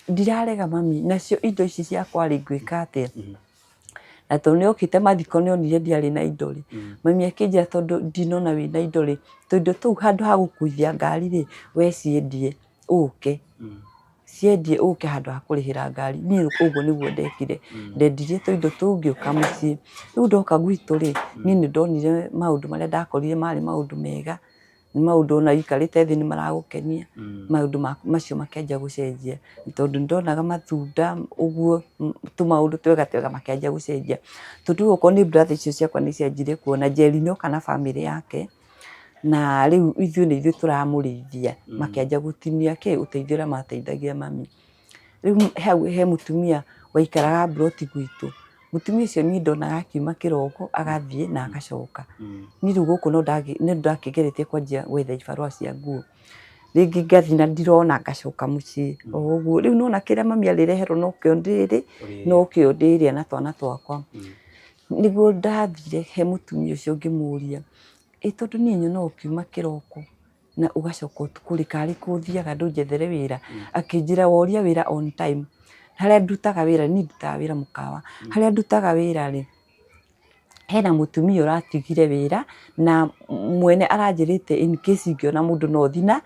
ndirarega mami, nacio indo ici ciakwa rĩ, ngwĩka atĩa? Na tondũ nĩ okĩte mathiko nĩ onire ndiarĩ na indo rĩ, mami akĩnjĩra tondũ ndinona wĩna indo rĩ, tũindo tũu handũ ha gũkuithia ngari rĩ, we ciendie ũke. Ciendie ũke handũ ha kũrĩhĩra ngari. Niĩ ũguo nĩguo ndekire, ndendirie tũindo tũu ngĩũka mũciĩ. Rĩu ndoka gwitũ rĩ, niĩ nĩ ndonire maũndũ marĩa ndakorire marĩ maũndũ mega, nĩ maũndũ ona ũikarĩte thĩ nĩ maragũkenia, maũndũ macio makĩanjia gũcenjia. Tondũ nĩ ndonaga matunda ũguo, tũmaũndũ twega twega makĩanjia gũcenjia. Tondũ rĩu okorwo nĩ brother icio ciakwa nĩ cianjirie kuona, Njeri nĩ oka na bamĩrĩ yake, na rĩu ithuĩ nĩ ithuĩ tũramũrĩithia, makĩanjia gũtinia kĩ, ũteithio ũrĩa mateithagia mami. Rĩu hau he mũtumia waikaraga mburoti gwitũ, Mũtumia ũcio niĩ ndonaga akiuma kĩroko agathiĩ na agacoka. Niĩ rĩu gũkũ no ndakĩgeretie kwanjia gwetha ibarũa cia nguo. Rĩngĩ ngathiĩ na ndirona ngacoka mũciĩ o ũguo. Rĩu nĩwona kĩrĩa mami arĩreherwo nokĩo ndĩrĩ, nokĩo ndĩrĩa na twana twakwa. Nĩguo ndathire he mũtumia ũcio ngĩmũria, ĩ tondũ niĩ nyonaga ũkiuma kĩroko na ũgacoka ũtukũ rĩ, karĩ kũ ũthiaga ndũnjethere wĩra? Akĩnjĩra woria wĩra on time, harĩa ndutaga wĩra, niĩ ndutaga wĩra mũkawa, harĩa ndutaga wĩra rĩ, hena mũtumia ũratigire wĩra na mwene aranjĩrĩte in case ingĩona mũndũ no thiĩ na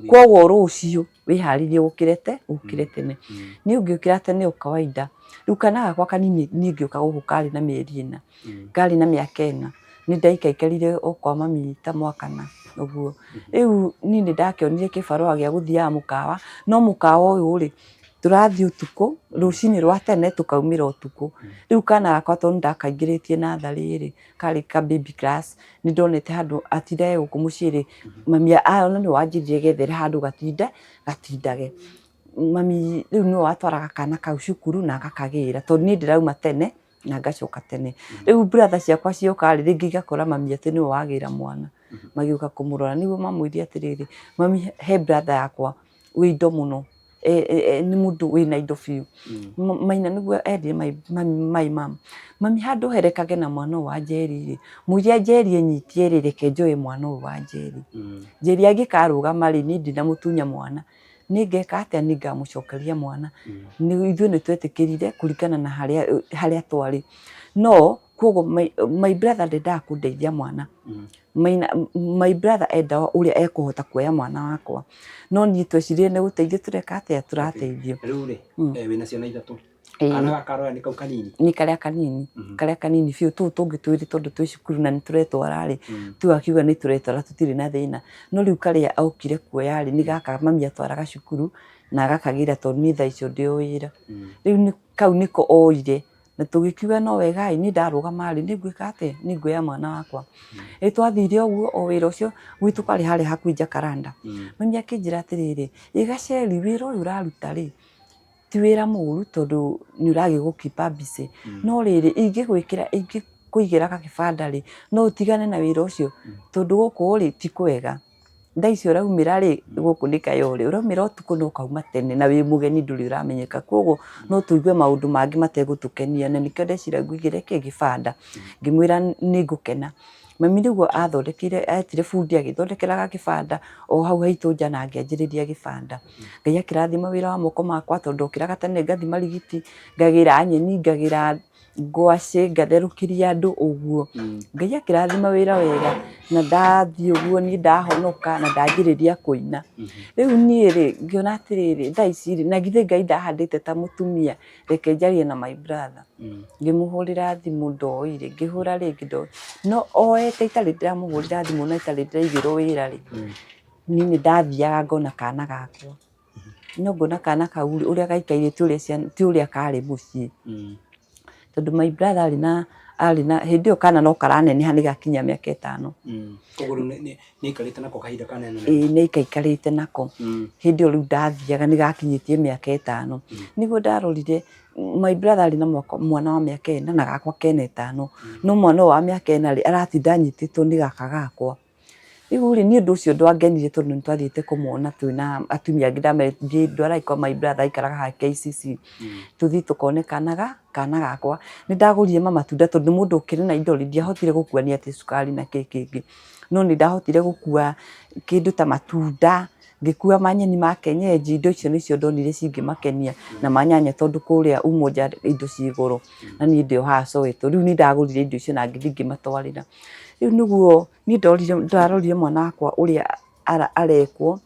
koguo rũciũ wĩharĩrie ũkĩre te ũkĩre tene. Niĩ ngĩũkĩra tene o kawaida, rĩu kana gakwa kanini niĩ ngĩũka gũkũ karĩ na mĩeri ĩna, karĩ na mĩaka ĩna, nĩ ndaikaikarire o kwa mami ta mwaka na ũguo. Rĩu niĩ nĩ ndakĩonire kĩbarũa gĩa gũthiaga mũkawa, no mũkawa ũyũ rĩ, tũrathiĩ ũtukũ, rũcinĩ rwa tene tũkaumĩra ũtukũ. Rĩu kana gakwa tondũ nĩ ndakaingĩrĩtie natharĩ rĩ, karĩ ka baby class, nĩ ndonete handũ atindage gũkũ mũciĩ rĩ, mami ona nĩwe wanjĩrire gethere handũ gatinde, gatindage. Mami rĩu nĩwe watwaraga kana kau cukuru na agakagĩra tondũ niĩ ndĩrauma tene na ngacoka tene. Rĩu brother ciakwa cioka rĩ, rĩngĩ igakora mami atĩ nĩwe wagĩra mwana, magĩũka kũmũrora. Nĩguo mamwĩrire atĩrĩrĩ, mami he brother yakwa wĩ indo mũno, nĩ mũndũ wĩna indo biũ. Maina nĩguo erire my mum, mami handũ herekage na mwana ũyũ wa Njeri rĩ, mũira Njeri enyitie rĩ, reke njoe mwana ũyũ wa Njeri. Njeri angĩkarũgama rĩ, niĩ ndinamũtunya mwana, nĩ ngeka atĩa, nĩ ngamũcokeria mwana. Ithuĩ nĩ twetĩkĩrire kũringana na harĩa twarĩ. No koguo my brother ndendaga kũndeithia mwana. My brother endaga ũrĩa ekũhota kuoya mwana wakwa. No niĩ tweciririe nĩ gũteithio tũreka atĩa, tũrateithio. Rĩu rĩ, wĩna ciana ithatũ. Kana gaka aroya nĩ kau kanini? Nĩ karĩa kanini, karĩa kanini biũ. Tũu tũngĩ twĩrĩ tondũ twĩ cukuru na nĩ tũretwara rĩ, tu akiuga nĩ tũretwara tũtirĩ na thĩna. No rĩu karĩa okire kuoya rĩ, nĩ gaka mami atwaraga cukuru na agakagĩra tondũ niĩ thaa icio ndĩ o wĩra. Rĩu kau nĩko oire na tũgĩkiuga no wega ĩ, niĩ ndarũgama rĩ, nĩ ngwĩka atĩa, nĩ nguoya mwana wakwa. Ĩ twathire ũguo o wĩra ũcio gwitũ kwarĩ harĩa hakuhĩ Jacaranda. Mami akĩnjĩra atĩrĩrĩ, ĩ Gaceri wĩra ũyũ ũraruta rĩ, ti wĩra mũru tondũ nĩ ũragĩ keep busy, no rĩrĩ ingĩgwĩkĩra ingĩkũigĩra gakĩbanda rĩ, no ũtigane na wĩra ũcio tondũ gũkũ rĩ ti kwega. Thaa ici ũraumĩra rĩ, gũkũ nĩ Kayole, ũraumĩra ũtukũ na ũkauma tene na wĩ mũgeni ndũrĩ ũramenyeka, koguo no tũigue maũndũ mangĩ mategũtũkenia na nĩkĩo ndeciria ngũigĩre kĩ gĩbanda, ngĩmwĩra nĩ ngũkena. Mami nĩguo athondekeire, etire bundi agĩthondekera gakĩbanda o hau haitũ nja na ngĩanjĩrĩria gĩbanda. Ngai akĩrathima wĩra wa moko makwa tondũ ndokĩraga tene ngathima rigiti, ngagĩra nyeni, ngagĩra ngwacĩ, ngatherũkĩria andũ ũguo. Ngai akĩrathima wĩra wega na ndathiĩ ũguo niĩ ndahonoka na ndanjĩrĩria kũina. Rĩu niĩ rĩ, ngĩona atĩrĩrĩ, thaa ici rĩ, na githĩ Ngai ndahandĩte ta mũtumia, reke njarie na my brother. Ngĩmũhũrĩra thimũ ndoire, ngĩhũra rĩngĩ ndoire, no oete itarĩ ndĩramũhũrĩra thimũ na itarĩ ndĩraigĩrwo wĩra rĩ, niĩ nĩ ndathiaga ngona kana gakwa. No ngona kana kau rĩ, ũrĩa gaikaire ti ũrĩa ciana, ti ũrĩa karĩ mũciĩ. Tondũ my brother arĩ na, arĩ na, hĩndĩ ĩyo kana no karaneneha nĩ gakinyia mĩaka ĩtano. Koguo rĩu nĩ aikarĩte nako kahinda kanene. Ĩĩ nĩ aikaikarĩte nako. Hĩndĩ ĩyo rĩu ndathiaga nĩ gakinyĩtie mĩaka ĩtano. Nĩguo ndarorire my brother arĩ na mwana wa mĩaka ĩna na gakwa kena ĩtano. No mwana ũyũ wa mĩaka ĩna rĩ, aratinda anyitĩtwo nĩ gaka gakwa. Rĩu rĩ, niĩ ũndũ ũcio ndwangenirie tondũ nĩ twathiĩte kũmona twĩna atumia angĩ ndamerire thiĩ ndwarai kwa my brother aikaraga haha KCC, tũthiĩ tũkone kana gakwa. Nĩ ndagũrire ma matunda tondũ nĩ mũndũ ũkĩrĩ na indo rĩ, ndiahotire gũkuania atĩ cukari na kĩ kĩngĩ, no nĩ ndahotire gũkua kĩndũ ta matunda, ngĩkua manyeni ma kienyeji, indo icio nĩcio ndonire cingĩmakenia na manyanya tondũ kũrĩa Umoja indo ciĩ goro na niĩ ndĩ o haha Soweto. Rĩu nĩ ndagũrire indo icio na ngĩthiĩ ngĩmatwarĩra. Rĩu nĩguo niĩ ndorire ndarorire mwana wakwa ũrĩa arekwo,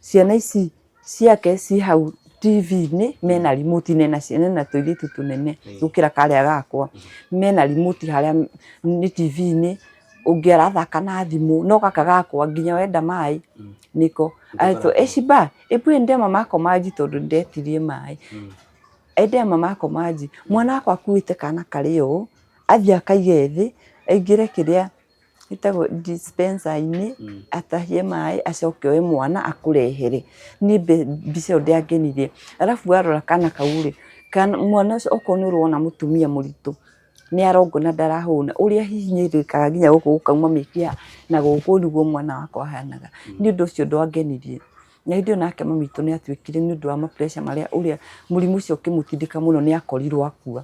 ciana ici ciake ci hau TV-inĩ mena remote na ena tũirĩtu tũnene gũkĩra karĩa gakwa, mena remote harĩa nĩ TV-inĩ, ũngĩ arathaka na thimũ, no gaka gakwa nginya wenda maĩ nĩko, aretwo eciba ebu endea mamako maji tondũ nĩndetirie maĩ, endea mamako maji, mwana wakwa akuĩte kana karĩ ũũ, athiĩ akaige thĩ, aingĩre kĩrĩa ĩtagwo dispenser-inĩ, atahie maĩ acoke oe mwana akũrehere. Niĩ mbica ĩyo ndĩangenirie. Arabu warora kana kau rĩ, mwana ũcio okorwo nĩ ũrona mũtumia mũritũ. Nĩ arongwo na ndarahũna, ũrĩa hihinyĩrĩrĩkaga nginya gũkũ gũkauma mĩkiha na gũkũ nĩguo mwana wakwa ahanaga. Nĩ ũndũ ũcio ndwangenirie. Na hĩndĩ ĩyo nake mami witũ nĩ atuĩkire nĩ ũndũ wa ma pressure marĩa ũrĩa mũrimũ ũcio ũkĩmũtindĩka mũno nĩ akorirwo akua.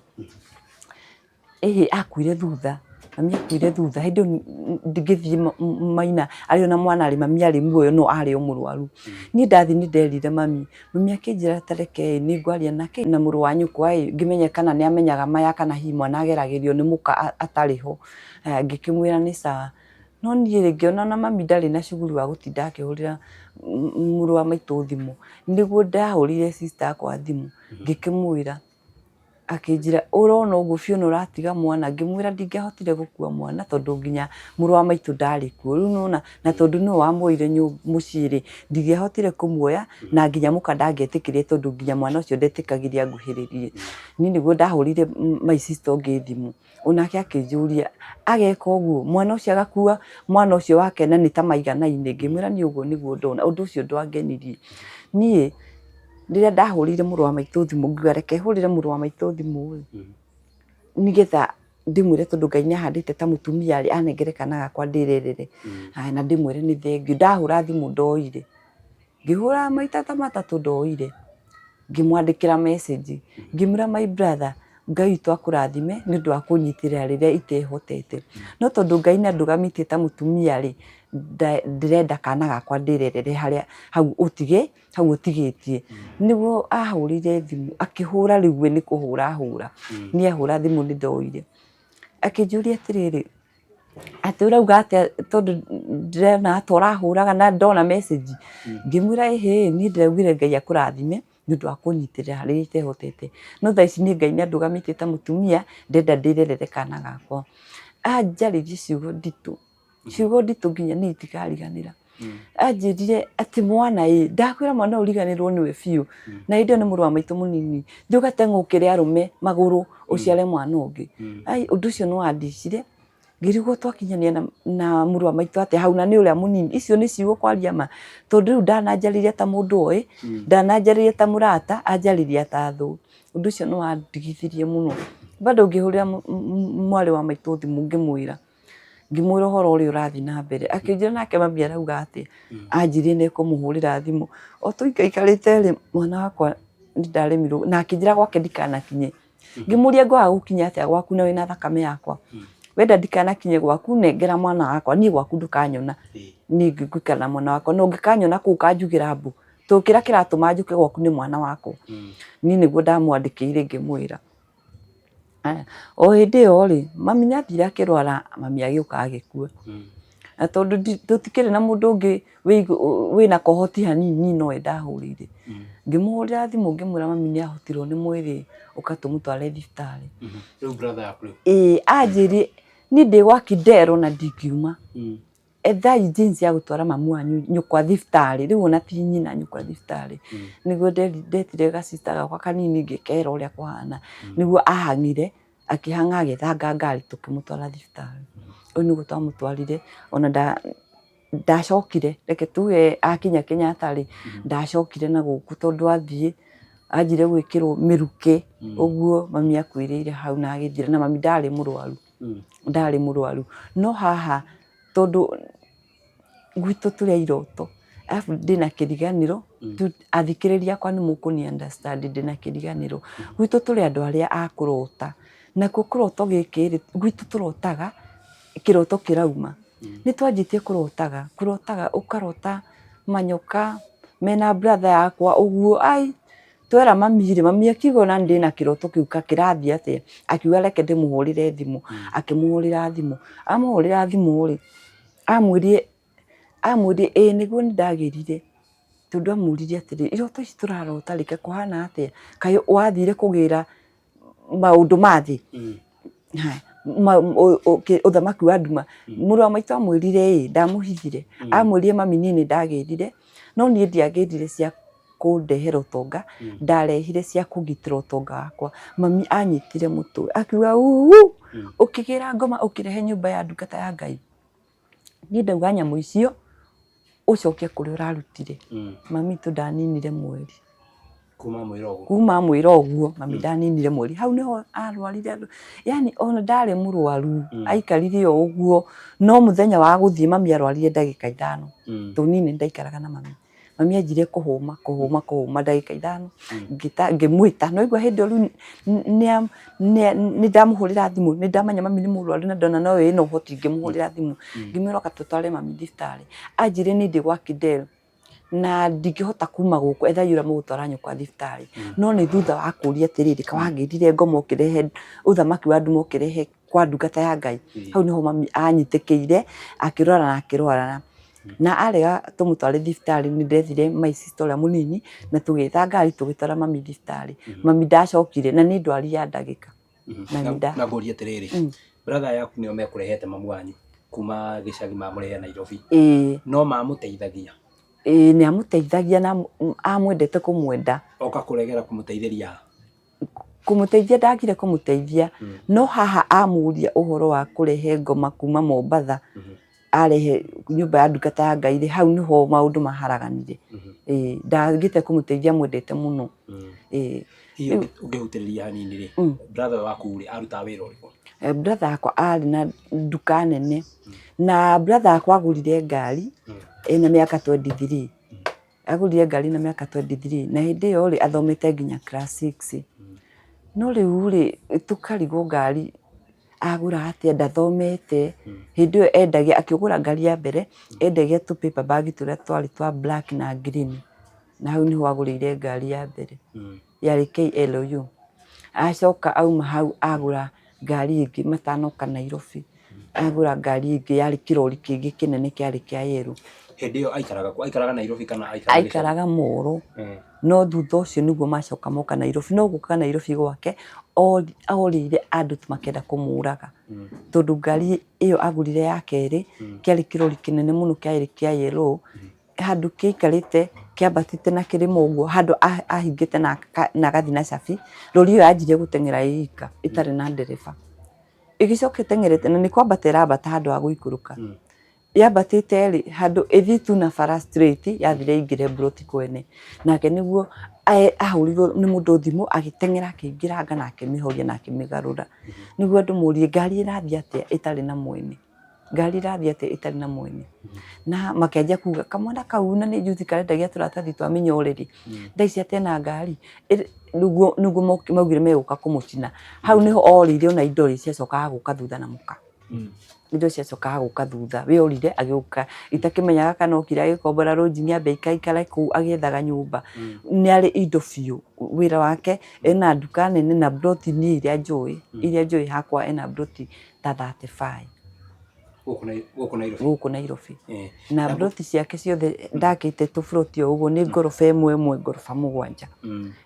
Ĩhĩ akuire thutha, mami akuire thutha, hĩndĩ ĩyo ngĩthiĩ Maina arĩ o na mwana rĩ, mami arĩ muoyo no arĩ o mũrwaru. Niĩ ndathiĩ nĩ nderire mami, mami akĩnjĩra ta reke ĩ nĩ ngwaria nake na mũrũ wa nyũkwa ĩ, ngĩmenye kana nĩ amenyaga maya kana hihi mwana ageragĩrio nĩ mũka atarĩ ho. Ngĩkĩmwĩra nĩ sawa. No niĩ rĩ, ngĩona ona mami ndarĩ na shughuli wa gũtinda akĩhũrĩra mũrũ wa maitũ thimũ, nĩguo ndahũrĩire sister yakwa thimũ, ngĩkĩmwĩra. Akĩnjĩra ũrona ũguo biũ na ũratiga mwana, ngĩmwĩra ndingĩahotire gũkua mwana tondũ nginya mũrũ wa maitũ ndarĩ kuo, rĩu nĩwona na tondũ nĩwe wamuoire mũciĩ rĩ, ndingĩahotire kũmuoya na nginya mũka ndangĩetĩkĩrire tondũ nginya mwana ũcio ndetĩkagĩria anguhĩrĩrie. Niĩ nĩguo ndahũrĩire my sister ũngĩ thimũ, onake akĩnjũria ageka ũguo mwana ũcio agakua mwana ũcio wake na nĩ ta maiganaine, ngĩmwĩra niĩ ũguo nĩguo ndona, ũndũ ũcio ndwangenirie. Niĩ Rĩrĩa ndahũrĩire mũrũ wa maitũ thimũ ngiuga reke hũrĩre mũrũ wa maitũ thimũ ĩ, nĩgetha ndĩmwĩre tondũ Ngai nĩ ahandĩte ta mũtumia rĩ, anengere kana gakwa ndĩrerere. Haya na ndĩmwĩre nĩ thengiũ. Ndahũra thimũ ndoire, ngĩhũra maita ta matatũ ndoire, ngĩmwandĩkĩra message ngĩmwĩra my brother Ngai witũ akũrathime nĩ ũndũ wa kũnyitĩrĩra rĩrĩa itehotete. No tondũ Ngai nĩ andũgamĩtie ta mũtumia rĩ, ndĩrenda kana gakwa ndĩrerere harĩa hau ũtige hau ũtigĩtie. Nĩguo ahũrĩire thimũ, akĩhũra rĩu we nĩ kũhũra ahũra, niĩ ahũra thimũ nĩ ndoire. Akĩnjũria atĩrĩrĩ, atĩ ũrauga atĩa tondũ ndĩrona ta ũrahũraga na ndona message. Ngĩmwĩra ĩhĩ, niĩ ndĩraugire Ngai akũrathime nĩ ũndũ wa kũnyitĩrĩra harĩa itehotete. No thaa ici niĩ Ngai nĩ andũgamĩtie ta mũtumia, ndĩrenda ndĩrerere kana gakwa. Anjarĩirie ciugo nditũ. Ciugo nditũ nginya niĩ itikariganĩra. Anjĩrire atĩ mwana ĩ, ndakwĩra mwana ũriganĩrwo nĩwe biũ. Na hĩndĩ ĩyo nĩ mũrũ wa maitũ mũnini. Thiĩ ũgateng'ũkĩre arũme magũrũ ũciare mwana ũngĩ. Ai ũndũ ũcio nĩ wandicire, ngĩrigwo twakinyania na mũrũ wa maitũ atĩa hau na nĩ ũrĩa mũnini. Icio nĩ ciugo kwaria ma, tondũ rĩu ndananjarĩria ta mũndũ oĩ, ndananjarĩria ta mũrata, anjarĩria ta thũ. Ũndũ ũcio nĩ wandigithirie mũno. Bado ngĩhũrĩra mwarĩ wa maitũ thimũ ngĩmwĩra. Ngĩmwĩra ũhoro ũrĩa ũrathiĩ na mbere, akĩnjĩra nake mami arauga atĩa, anjĩrire nĩ ekũmũhũrĩra thimũ, o tũikaikarĩte rĩ, mwana wakwa nĩ ndaremirwo, na akĩnjĩra gwake ndikanakinye, ngĩmũria ngwaga gũkinya atĩa gwaku na wĩna thakame yakwa, wenda ndikanakinye gwaku nengera mwana wakwa, niĩ gwaku ndũkanyona, niĩ ngũikara na mwana wakwa, na ũngĩkanyona kũu ũkanjugĩra mbu, tondũ kĩrĩa kĩratũma njũke gwaku nĩ mwana wakwa, niĩ nĩguo ndamwandĩkĩire ngĩmwĩra. O hĩndĩ ĩyo rĩ, mami nĩ athire akĩrwara, mami agĩũka agĩkua. Na tondũ tũtikĩrĩ na mũndũ ũngĩ wĩna kohoti hanini niĩ nowe ndahũrĩire. Ngĩmũhũrĩra thimũ ngĩmwĩra mami nĩ ahotirwo nĩ mwĩrĩ ũka tũmũtware thibitarĩ. Rĩu brother yaku rĩu? Ĩĩ anjĩrire niĩ ndĩ gwa Kidero na ndingiuma. Ethai jeans ya gũtwara mamu wanyu nyũkwa thibitarĩ, rĩu ona ti nyina nyũkwa thibitarĩ. Nĩguo ndetire ga sister gakwa kanini ngĩkera ũrĩa kũhana, nĩguo ahang'ire, akĩhang'a agĩthanga ngari tũkĩmũtwara thibitarĩ. Ũguo nĩguo twamũtwarire, ona ndacokire, reke tuge akinya Kenyatta rĩ, ndacokire na gũkũ tondũ athiĩ, anjire gwĩkĩrwo mĩrukĩ, ũguo mami akuĩrĩire hau na agĩthira, na mami ndarĩ mũrwaru. Ndarĩ mũrwaru. No haha tondũ gwitũ tũrĩ a iroto, arabu ndĩna kĩriganĩro, athikĩrĩria akwa nĩ mũkũni understand ndĩna kĩriganĩro. Gwitũ tũrĩ andũ arĩa a kũrota, nakuo kĩroto gĩkĩ rĩ, gwitũ tũrotaga kĩroto kĩrauma. Nĩ twanjĩtie kũrotaga, kũrotaga ũkarota manyoka mena brother yakwa ũguo, ai! Twera mami rĩ, mami akiuga ona niĩ ndĩna kĩroto kĩu ka kĩrathiĩ atĩa, akiuga reke ndĩmũhũrĩre thimũ, akĩmũhũrĩra thimũ, amũhũrĩra thimũ rĩ, amwĩrire amwĩrire ĩĩ nĩguo nĩ ndagĩrire, tondũ amũririe atĩrĩrĩ, iroto ici tũrarota rĩ, kaĩ kũhana atĩa, kaĩ wathire kũgĩra maũndũ ma thĩ, Haya, ũthamaki wa nduma, mũrũ wa maitũ amwĩrire ĩ, ndamũhithire, amwĩrire mami niĩ nĩ ndagĩrire, no niĩ ndiagĩrire cia kũndehera ũtonga, ndarehire cia kũgitĩra ũtonga wakwa. Mami anyitire mũtwe akiuga uu, ũkĩgĩra ngoma ũkĩrehe nyũmba ya ndungata ya Ngai. Niĩ ndauga nyamũ icio ũcoke kũrĩa ũrarutire. Mami witũ ndaninire mweri. Kuma amwĩra ũguo. Kuma amwĩra ũguo mami ndaninire mweri hau nĩho arwarire andũ yani ona ndarĩ mũrwaru aikarire o ũguo no mũthenya wa gũthiĩ mami arwarire ndagĩka ithano tũnini ndaikaraga na mami mami anjirie kũhũma kũhũma kũhũma ndagĩka ithano ngĩta ngĩmwĩta no igua hĩndĩ ĩyo rĩu nĩ ndamũhũrĩra thimũ nĩ ndamenya mami nĩ mũrwaru na ndona no ĩna ũhoti ngĩmũhũrĩra thimũ ngĩmwĩra oka tũtware mami thibitarĩ anjĩrire niĩ ndĩ gwa Kidel na ndingĩhota kuma gũkũ ethai ũrĩa mũgũtwara nyũkwa thibitarĩ no nĩ thutha wa kũria atĩrĩrĩ kawangĩrire ngoma ũkĩrehe ũthamaki wa nduma ũkĩrehe kwa ndungata ya Ngai hau nĩho mami anyitĩkĩire akĩrwara na akĩrwara na arega tũmũtware thibitarĩ nĩ ndethire my sister ũrĩa mũnini na tũgĩetha ngari tũgĩtwara mami thibitarĩ mami ndacokire na nĩ ndwari ya ndagĩka mami nda Na ngũrie atĩrĩrĩ, brother yaku nĩo mekũrehete mamu wanyu kuma gĩcagi mamũrehe Nairobi, ĩĩ no mamũteithagia? Ĩĩ nĩ amũteithagia na amwendete kũmwenda. Oka kũregera kũmũteithĩria ha? Kũmũteithia ndagire kũmũteithia no haha amũria ũhoro wa kũrehe ngoma kuma Mombatha arehe nyũmba ya ndungata ya Ngai rĩ, hau nĩho maũndũ maharaganire. Ĩĩ ndagĩte kũmũteithia mwendete mũno. Ĩĩ. Hihi ũngĩhutĩrĩria hanini rĩ, brother waku rĩ, arutaga wĩra ũrĩkũ? Brother yakwa arĩ na nduka nene na brother yakwa agũrire ngari ena mĩaka 23. Agũrire ngari na mĩaka 23 na hĩndĩ ĩyo rĩ athomete nginya class 6. No rĩu rĩ tũkarigwo ngari agũra atĩa ndathomete. Hĩndĩ ĩyo endagia akĩgũra ngari ya mbere endagia tũ paper bag tũrĩa twarĩ twa black na green. Na hau nĩho agũrĩire ngari ya mbere yarĩ KLU. Acoka auma hau agũra ngari ĩngĩ matanoka Nairobi. Agũra ngari ĩngĩ yarĩ kĩrori kĩngĩ kĩnene kĩarĩ kĩa yellow. Hĩndĩ ĩyo aikaraga kũ? Aikaraga Nairobi kana aikaraga gĩcagi? Aikaraga Moro, no thutha ũcio nĩguo macoka moka Nairobi. No gũka Nairobi gwake orĩire andũ makĩenda kũmũraga. Tondũ ngari ĩyo agũrire ya kerĩ kĩarĩ kĩrori kĩnene mũno kĩarĩ kĩa yellow, handũ kĩaikarĩte kĩambatĩte na kĩrĩma ũguo, handũ ahingĩte na agathiĩ na cabi, rori ĩyo yanjirie gũteng'era ĩ ika ĩtarĩ na ndereba. Ĩgĩcoka ĩteng'erete na nĩ kwambata ĩrambata handũ ha gũikũrũka. Yambatĩte rĩ, handũ ĩthiĩ tu na bara straight yathire ĩingĩre mburoti kwene. Nake nĩguo ahũrirwo nĩ mũndũ thimũ agĩteng'era akĩingĩranga na akĩmĩhoria na akĩmĩgarũra. Nĩguo andũ morie ngari ĩrathiĩ atĩa ĩtarĩ na mwene? Ngari ĩrathiĩ atĩa ĩtarĩ na mwene? Na makĩanjia kuga kamwana kau na nĩ njuthi karendagia tũratathi twa mĩnyore rĩ, thaa ici atĩ ena ngari? Nĩguo nĩguo maugire megũka kũmũcina. Hau nĩho orĩire ona indo rĩ ciacokaga gũka thutha na mũka. Indo ciacokaga gũka thutha. We orire agĩũka itakĩmenyaga kana okire agĩkombora rũnjingi ambe aikaikare kũu agĩethaga nyũmba. Nĩ arĩ indo biũ. Wĩra wake ena nduka nene na mburoti niĩ iria njũĩ, iria njũĩ hakwa ena mburoti ta 35. Gũkũ Nairobi? Gũkũ Nairobi. Na mburoti ciake ciothe ndakĩte tũburoti o ũguo nĩ ngoroba ĩmwe ĩmwe ngoroba mũgwanja.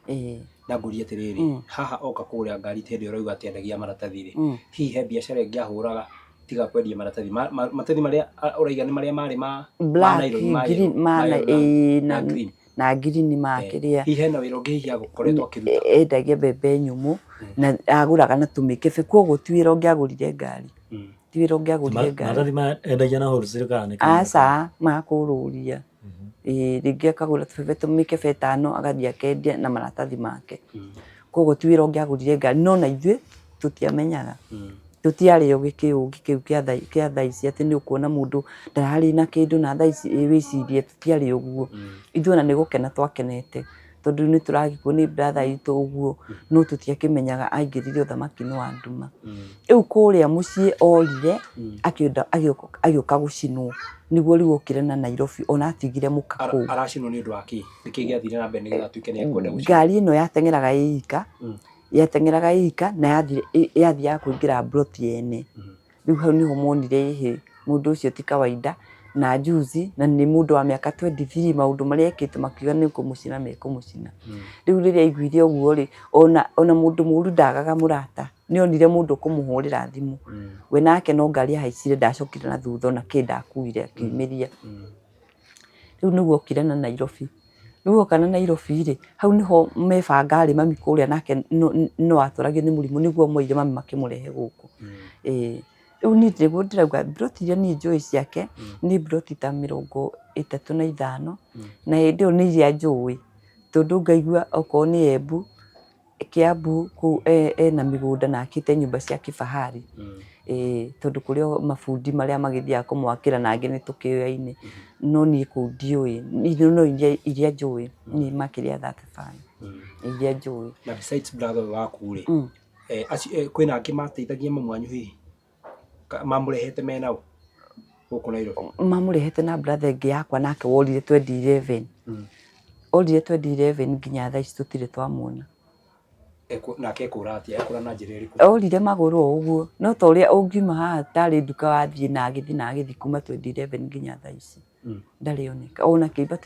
Ĩĩ. Na ngũrie atĩrĩrĩ, haha oka kũgũra ngari ta ĩrĩa ũrauga atĩ endagia maratathi rĩ, hihi he biacara ĩngĩ ahũraga tiga kwendia maratathi? Maratathi marĩa ũraiga nĩ marĩa marĩ ma Black, nylon, ma green, yellow, ma ma yellow ĩĩ, na green. na green ma kĩrĩa. Hihi hena wĩra ũngĩ hihi agũkoretwo akĩruta? Endagia mbembe nyũmũ na agũraga na tũmĩkebe koguo ti wĩra ũngĩagũrire ngari. Ti wĩra ũngĩagũrire ngari. Maratathi maya endagia na wholesale kana nĩ kambuni? Aca, ma kũrũria. Ĩĩ rĩngĩ akagũra tũbebe mĩkebe ĩtano agathiĩ akendia na maratathi make. Koguo ti wĩra ũngĩagũrire ngari no na ithuĩ tũtiamenyaga. Tũtiarĩ ogĩ kĩũgĩ kĩu kĩa thaa ici atĩ nĩ ũkuona mũndũ ndararĩ na kĩndũ na thaa ici ĩ wĩcirie tũtiarĩ ũguo. Ithuĩ ona nĩ gũkena twakenete tondũ nĩ tũragĩkuo nĩ brother itũ ũguo no tũtiakĩmenyaga aingĩrire ũthamaki-inĩ wa nduma. Rĩu kũrĩa mũciĩ orire akĩenda agĩũka gũcinwo nĩguo rĩu okire na Nairobi ona atigire mũka kũu. Aracinwo nĩ ũndũ wa kĩ? Nĩkĩ gĩathire na mbere nĩgetha atuĩke nĩ ekwenda gũcinwo? Ngari ĩno yateng'eraga ĩ ika, yateng'eraga ĩ ika na yathiaga kũingĩra mburoti yene. Rĩu hau nĩho monire ĩhĩ mũndũ ũcio ti kawaida na juzi na nĩ mũndũ wa mĩaka 23 maũndũ marĩa ekĩte makiuga nĩ kũmũcina mekũmũcina. Rĩu rĩrĩa aiguire ũguo rĩ, ona mũndũ mũru ndagaga mũrata. Nĩ onire mũndũ ũkũmũhũrĩra thimũ. We nake no ngari ahaicire ndacokire na thutha ona kĩ ndakuire akiumĩria. Rĩu nĩguo okire na Nairobi. Rĩu oka na Nairobi rĩ, hau nĩho mebanga rĩ mami kũrĩa nake no atũragio nĩ mũrimũ nĩguo moire mami makĩmũrehe gũkũ. Ĩĩ. Rĩu niĩ nĩguo ndĩrauga mburoti iria niĩ njũĩ ciake nĩ mburoti ta 35 na hĩndĩ ĩyo nĩ iria njũĩ. Tondũ ngaigua okorwo nĩ Embu, Kiambu kũu ena mĩgũnda na akĩte nyũmba cia kĩbahari. Ĩĩ tondũ kũrĩ o mabundi marĩa magĩthiaga kũmwakĩra na angĩ nĩ tũkĩũyaine. No niĩ kũu ndiũĩ, no iria njũĩ nĩ makĩria ya 35 iria njũĩ. Na besides brother ũyũ waku rĩ, kwĩna angĩ mateithagia mamu wanyu hihi? Mamũrehete me nao gũkũ Nairobi? Mamũrehete na brother ĩngĩ yakwa nake worire 2011. Orire 2011 nginya thaa ici tũtirĩ twamuona. Nake ekũra atĩa? Ekũra na njĩra ĩrĩkũ? Orire magũrũ o ũguo, no ta ũrĩa ũngiuma haha tarĩ nduka wathiĩ na agĩthiĩ na agĩthiĩ kuma 2011 nginya thaa ici. Ndarĩ oneka, ona kĩimba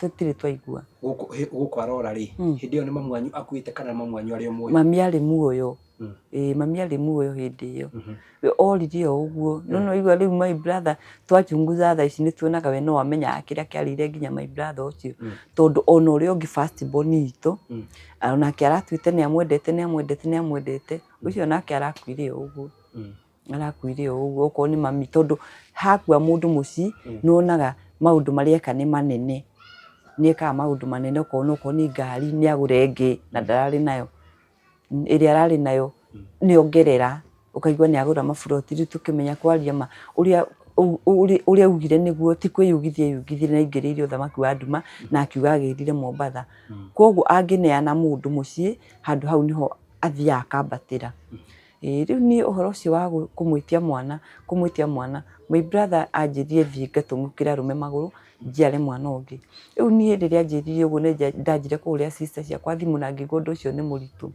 tũtirĩ twaigua. Gũkũ arora rĩ, hĩndĩ ĩyo nĩ mamu wanyu akuĩte kana mamu wanyu arĩ o muoyo? Mami arĩ muoyo. Ĩĩ mami arĩ muoyo hĩndĩ ĩyo. Oririe o ũguo, no nĩwaigua rĩu my brother twachunguza thaa ici nĩtuonaga we no amenyaga kĩrĩa kĩarĩire nginya my brother ũcio. Tondũ ona ũrĩa ũngĩ first born witũ, onake aratuĩte nĩamwendete nĩamwendete nĩamwendete, ũcio onake arakuire o ũguo. Arakuire o ũguo okorwo nĩ mami tondũ hakua mũndũ mũciĩ nĩwonaga maũndũ marĩa eka nĩ manene. Nĩekaga maũndũ manene okorwo nĩ ngari nĩagũra ĩngĩ na ndararĩ nayo. Ĩrĩa ararĩ nayo nĩ ongerera, ũkaigua nĩ agũra maburoti, rĩu tũkĩmenya kwaria ma ũrĩa ũrĩa augire nĩguo ti kwĩyugithia eyugithirie na aingĩrĩire ũthamaki wa nduma na akiuga agĩrire Mombatha. Koguo angĩneana mũndũ mũciĩ handũ hau nĩho athiaga akambatĩra. Ĩĩ rĩu niĩ ũhoro ũcio wa kũmwĩtia mwana, kũmwĩtia mwana, my brother anjĩrire thiĩ ngatũngũkĩre arũme magũrũ njiare mwana ũngĩ. Rĩu niĩ rĩrĩa anjĩrire ũguo nĩ ndanjire kũhũrĩra sister ciakwa thimũ na ngĩigua ũndũ ũcio nĩ mũritũ.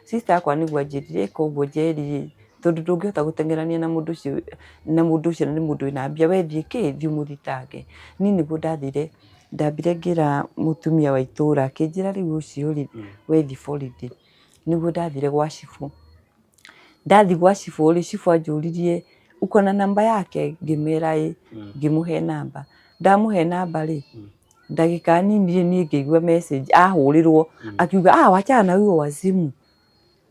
Sister yakwa nĩguo anjĩrire ĩka ũguo Njeri ĩ, tondũ ndũngĩhota gũteng'erania na mũndũ ũcio na mũndũ ũcio nĩ mũndũ wĩna mbia, we thiĩ kĩ, thiĩ ũmũthitange. Niĩ nĩguo ndathire, ndambire ngĩra mũtumia wa itũra akĩnjĩra rĩu ũcio rĩ, we thiĩ borithi. Nĩguo ndathire gwa cibũ. Ndathiĩ gwa cibũ rĩ, cibũ anjũririe uko na namba yake? Ngĩmwĩra ĩĩ, ngĩmũhe namba. Ndamũhe namba rĩ, ndagĩka nini rĩ, niĩ ngĩigua message ahũrĩrwo akiuga ah wachana na huyo wazimu.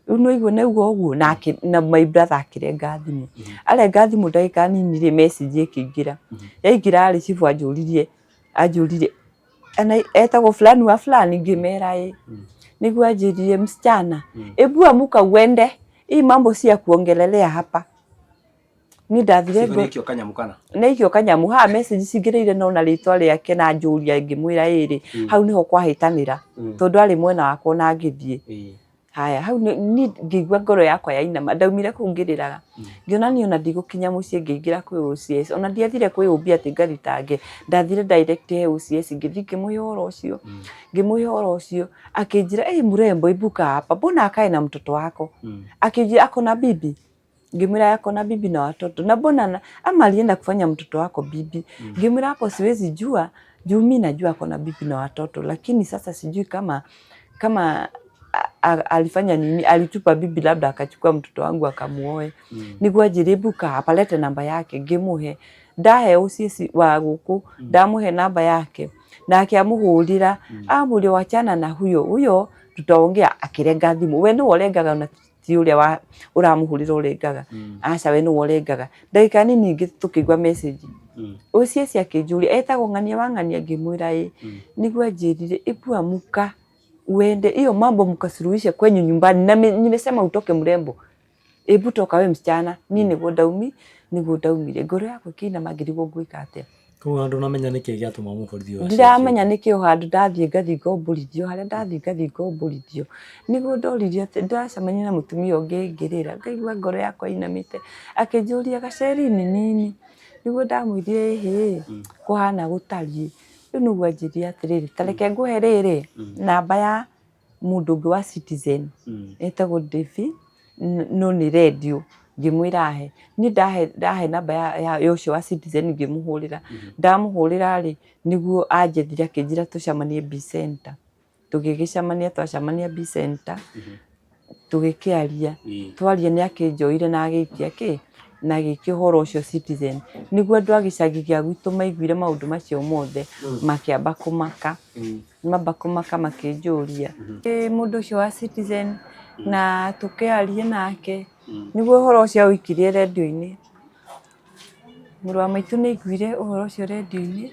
Rĩu nĩ waigua nĩ auga ũguo na my brother akĩrenga thimũ. Arenga thimũ ndagĩka nini rĩ, message ĩkĩingĩra. Yaingĩra rĩ, cibũ anjũririe anjũririe etagwo fulani wa fulani ngĩmera ĩ nĩguo anjĩrire msichana ebu amuka uende hii mambo si ya kuongelelea hapa niĩ ndathire Sifa nĩkĩo kanyamũ kana nĩikio kanyamu haha message cingĩrĩire nona rĩtwa rĩake na njũria ngĩmwĩra ĩrĩ hau nĩho kwahĩtanĩra tondũ arĩ mwena wakwa ona ngĩthiĩ Ĩĩ. Haya, hau niĩ ngĩigua ngoro yakwa yainama, ndaumire kũu ngĩrĩraga, ngĩona niĩ ona ndigũkinya mũciĩ ngĩingĩra kwĩ OCS, ona ndiathire kwĩ OB atĩ ngathitange, ndathire direct he OCS ngĩthiĩ ngĩmũhe ũhoro ũcio, ngĩmũhe ũhoro ũcio, akĩnjĩra ĩ mrembo hebu kaa hapa, mbona akae na mtoto wako? Akĩnjĩra ako na bibi? Ngĩmwĩra ako na bibi na watoto na mbona ama alienda kufanya mtoto wako bibi? Ngĩmwĩra hapo siwezi jua juu mi najua ako na bibi na watoto, lakini sasa sijui kama kama alifanya nini, alitupa bibi labda akachukua mtoto wangu akamuoe. Niguo anjĩre hebu kaa hapa lete namba yake, ngĩmũhe. Ndahe OCS wa gũkũ ndamũhe namba yake nake amũhũrĩra amũria wachana na huyo huyo tutaongea, akĩrenga thimũ. We nĩwe ũrengaga na ti ũrĩa wa ũramũhũrĩra ũrengaga. Aca we nĩwe ũrengaga. Ndagĩka nini ingĩ tũkĩigua message. OCS akĩnjũria etagwo ng'ania wa ng'ania ngĩmwĩra ĩ. Nĩguo anjĩrire hebu amuka uende hiyo mambo mkasuluhishe kwenyu nyumbani na nimesema utoke mrembo. Hebu toka we msichana. Niĩ nĩguo ndaumi nĩguo ndaumire ngoro yakwa ĩkĩinama ngĩrigwo ngwĩka atĩa. Koguo ona ndũnamenya nĩkĩ gĩatũma mũborithi ũyũ acenjie. Ndiramenya nĩkĩ o handũ ndathiĩ ngathiĩ ngombũrithio harĩa ndathiĩ ngathiĩ ngombũrithio. Nĩguo ndoririe atĩ ndacemania na mũtumia ũngĩ ngĩrĩra ngaigua ngoro yakwa ĩinamĩte akĩnjũria gaceri ni nini? Nĩguo ndamwĩrire ĩhĩ kũhana gũtariĩ. Rĩu nĩguo anjĩrire atĩrĩrĩ ta reke ngũhe rĩrĩ namba ya mũndũ ũngĩ wa Citizen etagwo Davy no nĩ rendio ngĩmwĩra ahe. Niĩ ndahe ndahe namba ya ũcio wa Citizen ngĩmũhũrĩra, ndamũhũrĩra rĩ nĩguo anjethire akĩnjĩra tũcemanie B Center. Tũgĩgĩcemania twacemania B Center tũgĩkĩaria, twaria nĩ akĩnjoire na agĩikia kĩ, na agĩikia ũhoro ũcio Citizen. Nĩguo andũ a gĩcagi gĩa gwitũ maiguire maũndũ macio mothe makĩamba kũmaka. Mamba kũmaka makĩnjũria ĩ mũndũ ũcio wa Citizen na tũkĩarie nake nĩguo ũhoro ũcio aũikirie rendio-inĩ. Mũrũ wa maitũ nĩ aiguire ũhoro ũcio rendio-inĩ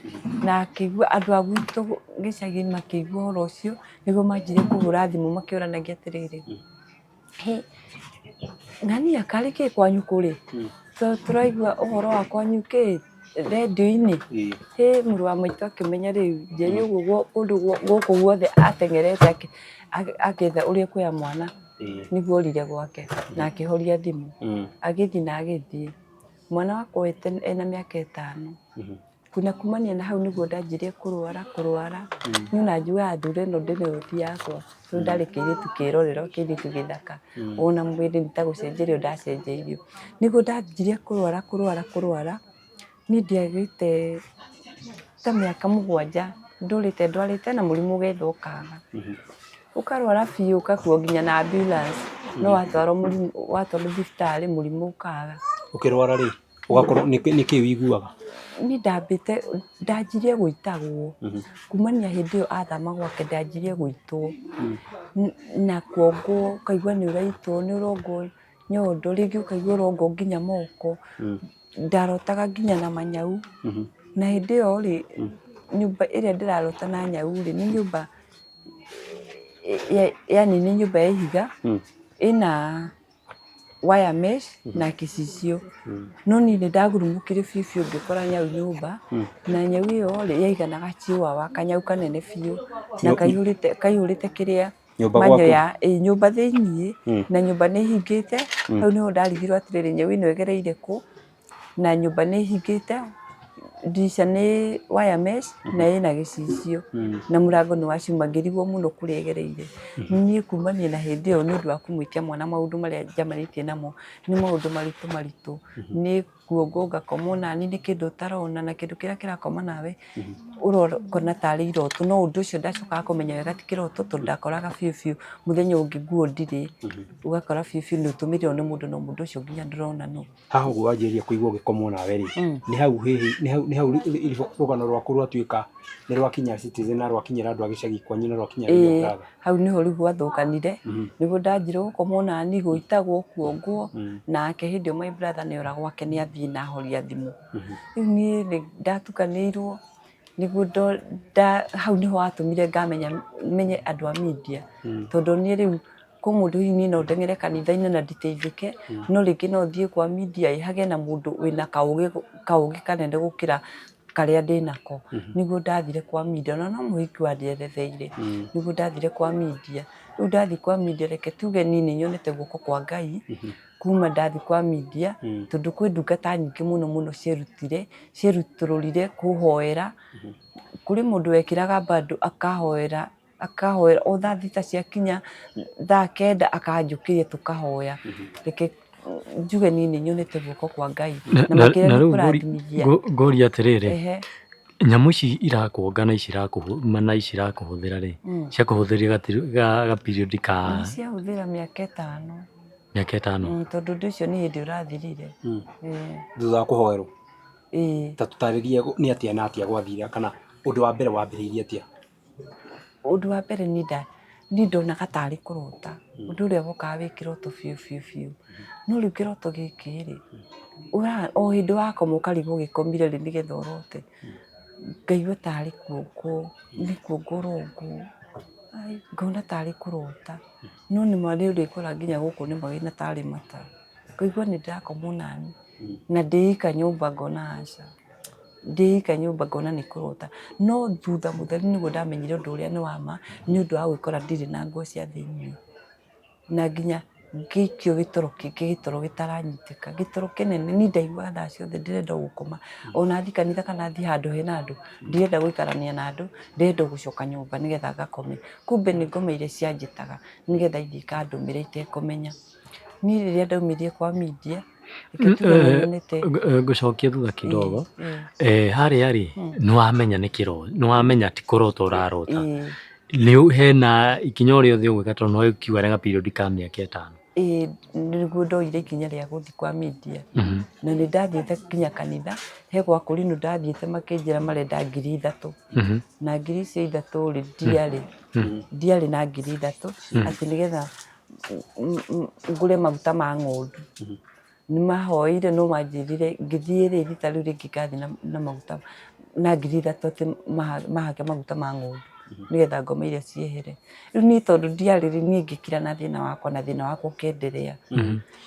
na akĩigua andũ a gwitũ gĩcagi makĩigua ũhoro ũcio nĩguo manjirie kũhũra thimũ makĩũranagia atĩrĩrĩ, hĩ, ng'ania karĩ kĩ kwanyu kũrĩ? Tũraigua ũhoro wa kwanyu kĩ rendio-inĩ? Hĩ, mũrũ wa maitũ akĩmenya rĩu Njeri ũguo kũndũ gũkũ guothe ateng'erete agĩetha ũrĩa ekuoya mwana nĩguo orire gwake na akĩhoria thimũ. Agĩthiĩ na agĩthiĩ. Mwana wakwa ena mĩaka ĩtano. Na kumania na hau nĩguo ndanjirie kũrwara kũrwara, niĩ ona njugaga ndũre ĩno ndĩ nayo ti yakwa, tondũ ndarĩ kĩirĩtu kĩrorerwa, kĩirĩtu gĩthaka, ona mwĩrĩ nĩ ta gũcenjerio ndacenjeirio. Nĩguo ndanjirie kũrwara kũrwara kũrwara, niĩ ndiagĩte ta mĩaka 7 ndũrĩte ndwarĩte na mũrimũ ũgetha ũkaga. Ũkarwara biũ ũgakuo nginya na ambulance, no watwarwo mũrimũ watwarwo thibitarĩ mũrimũ ũkaga. Ũkĩrwara rĩ, ũgakorwo nĩ kĩĩ ũiguaga? Niĩ ndambĩte ndanjirie gũitagwo kumania hĩndĩ ĩyo athama gwake ndanjirie gũitwo na kuongwo ũkaigua nĩ ũraitwo nĩ ũrongwo nyondo rĩngĩ ũkaigua ũrongwo nginya moko. Ndarotaga nginya na manyau, na hĩndĩ ĩyo rĩ, nyũmba ĩrĩa ndĩrarota na nyau rĩ, nĩ nyũmba yaani nĩ nyũmba ya ihiga, ĩna wire mesh na gĩcicio. No niĩ nĩ ndagurumũkire biũ biũ ngĩkora nyau nyũmba, na nyau ĩyo rĩ, yaiganaga chihuahua, kanyau kanene biũ, na kaihũrĩte kaihũrĩte kĩrĩa Nyũmba gwaku? Manyoya, ĩĩ nyũmba thĩiniĩ, na nyũmba nĩ hingĩte, hau nĩho ndarigirwo atĩrĩrĩ nyau ĩno ĩgereire kũ, na nyũmba nĩ hingĩte, ndirica nĩ wire mesh na ĩna gĩcicio, na mũrango nĩ wa cuma, ngĩrigwo mũno kũrĩa ĩgereire. Niĩ kumania na hĩndĩ ĩyo nĩ ũndũ wa kũmwĩtia mwana maũndũ marĩa njamanĩtie namo, nĩ maũndũ maritũ maritũ, nĩ kuongwo ngakomwo nani nĩ kĩndũ ũtarona na kĩndũ kĩrĩa kĩrakoma nawe ũrona tarĩ iroto no ũndũ ũcio ndacokaga kũmenya wega ti kĩroto tondũ ndakoraga biũ biũ mũthenya ũngĩ nguo ndirĩ ũgakora biũ biũ nĩ ũtũmĩirwo nĩ mũndũ no mũndũ ũcio nginya ndũrona nũ. Haha ũguo wanjĩrĩria kũigua ũgĩkomwo nawe rĩ, nĩ hau hihi, nĩ hau rũgano rwaku rwatuĩka nĩ rwakinya Citizen na rwakinyĩra andũ a gĩcagi kwanyu na rwakinyĩra your brother? Hau nĩho rĩu gwathũkanire, nĩguo ndanjire gũkomwo nani, gũitagwo, kuongwo, nake hĩndĩ ĩyo my brother nĩ ora gwake nĩ athiĩ na ahoria thimũ. Rĩu niĩ nĩ ndatukanĩirwo, nĩguo hau nĩho hatũmire ngamenya menye andũ a media, tondũ niĩ rĩu kwĩ mũndũ hihi niĩ no ndeng'ere kanitha-inĩ na nditeithĩke, no rĩngĩ no thiĩ kwa media ĩ, hagĩe na mũndũ wĩna kaũgĩ kanene gũkĩra karĩa ndĩnako, nĩguo ndathire kwa media, ona no mũhiki wanjeretheire, nĩguo ndathire kwa media, rĩu ndathiĩ kwa media reke tuge niĩ nĩ nyonete guoko kwa Ngai, kuma ndathiĩ kwa media, tondũ kwĩ ndungata nyingĩ mũno mũno cierutire, cierutũrũrire kũhoera, kũrĩ mũndũ wekĩraga bado akahoera akahoera o thaa thita ciakinya, thaa kenda akanjũkĩria tũkahoya. Reke njuge niĩ nĩ nyonete guoko kwa Ngai na makĩria na nĩ rĩu kũrathimithia. Ngũria atĩrĩrĩ, Ehe. Nyamũ ici irakuonga na ici na ici irakũhũthĩra rĩ, ciakũhũthĩria ga period ka Nĩ ciahũthĩra mĩaka 5. Mĩaka 5? Tondũ ũndũ ũcio nĩ hĩndĩ ũrathirire. Thutha wa kũhoerwo? Ĩĩ. Ta tũtarĩrie nĩ atĩa na atĩa gwathire kana ũndũ wa mbere wambĩrĩirie atĩa? Ũndũ wa mbere niĩ nda niĩ ndonaga tarĩ kũrota, ũndũ ũrĩa wokaga wĩ kĩroto biũ biũ biũ. No rĩu kĩroto gĩkĩ rĩ, o hĩndĩ wakoma ũkarigwo ũgĩkomire rĩ nĩgetha ũrote. Ngaigua tarĩ kuongwo, nĩ kuongwo ũrongwo, ngona tarĩ kũrota. No nĩma nĩ ũrĩkora nginya gũkũ nĩma wĩna tarĩ mata. Ngaigua nĩ ndĩrakomwo nani, na ndĩ ika nyũmba ngona aca. Ndĩ ika nyũmba ngona nĩ kũrota, no thutha mũtheri nĩguo ndamenyire ũndũ ũrĩa nĩ wa ma, nĩ ũndũ wa gwĩkora ndirĩ na nguo cia thĩiniĩ, na nginya ngĩikio gĩtoro kĩngĩ gĩtoro gĩtaranyitĩka, gĩtoro kĩnene, niĩ ndaiguaga thaa ciothe ndĩrenda o gũkoma, ona thiĩ kanitha kana thiĩ handũ hena andũ, ndirenda gũikarania na andũ, ndĩrenda o gũcoka nyũmba nĩgetha ngakome, kumbe nĩ ngomeire cianjĩtaga nĩgetha ithiĩ ikandũmĩre itekũmenya. Niĩ rĩrĩa ndaumire kwa media, Ngũcokia thutha kidogo harĩa rĩ nĩ wamenya nĩ kĩro nĩ wamenya ti kũrota ũrarota nĩ hena ikinya o rĩothe ũgwĩka tondũ no ũkiuga nĩ ga period ka mĩaka 5. Ĩĩ nĩguo ndoire ikinya rĩa gũthiĩ kwa media na nĩ ndathiĩte nginya kanitha, he gwa kũrinũ ndathiĩte makĩnjĩra marenda 3,000 na ngiri icio ithatũ rĩ ndiarĩ, ndiarĩ na 3,000 atĩ nĩgetha ngũre maguta ma ng'ondu. Nĩ mahoire no manjĩrire ngĩthiĩ rĩ rita rĩu rĩngĩ ngathiĩ na maguta na 3000 atĩ mahake maguta ma ng'ondu nĩgetha ngoma iria ciehere. Rĩu niĩ tondũ ndiarĩ rĩ, niĩ ngĩkira na thĩna wakwa na thĩna wakwa ũkĩenderea.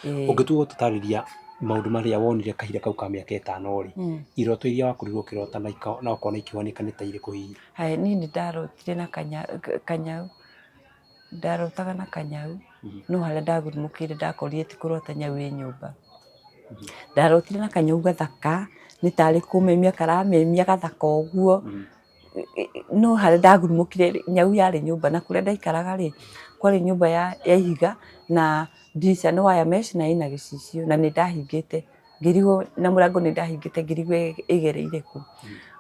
Ũngĩtua gũtũtarĩria maũndũ marĩa wonire kahinda kau ka mĩaka 5 rĩ, iroto iria wakorirwo ũkĩrota na ũkona ikĩhanĩka nĩ ta irĩkũ hihi? Haya, niĩ nĩ ndarotire na kanyau, Ndarotaga na kanyau, no harĩa ndagurumũkĩire ndakorire ti kũrota nyau ĩ nyũmba. Ndarotire na kanyau gathaka, nĩ tarĩ kũmemia karamemia gathaka ũguo, no harĩa ndagurumũkire nyau yarĩ nyũmba, na kũrĩa ndaikaraga rĩ, kwarĩ nyũmba ya ihiga na ndirica nĩ wire mesh na ĩna gĩcicio na nĩ ndahingĩte, ngĩrigwo na mũrango nĩ ndahingĩte ngĩrigwo ĩgereire kũ.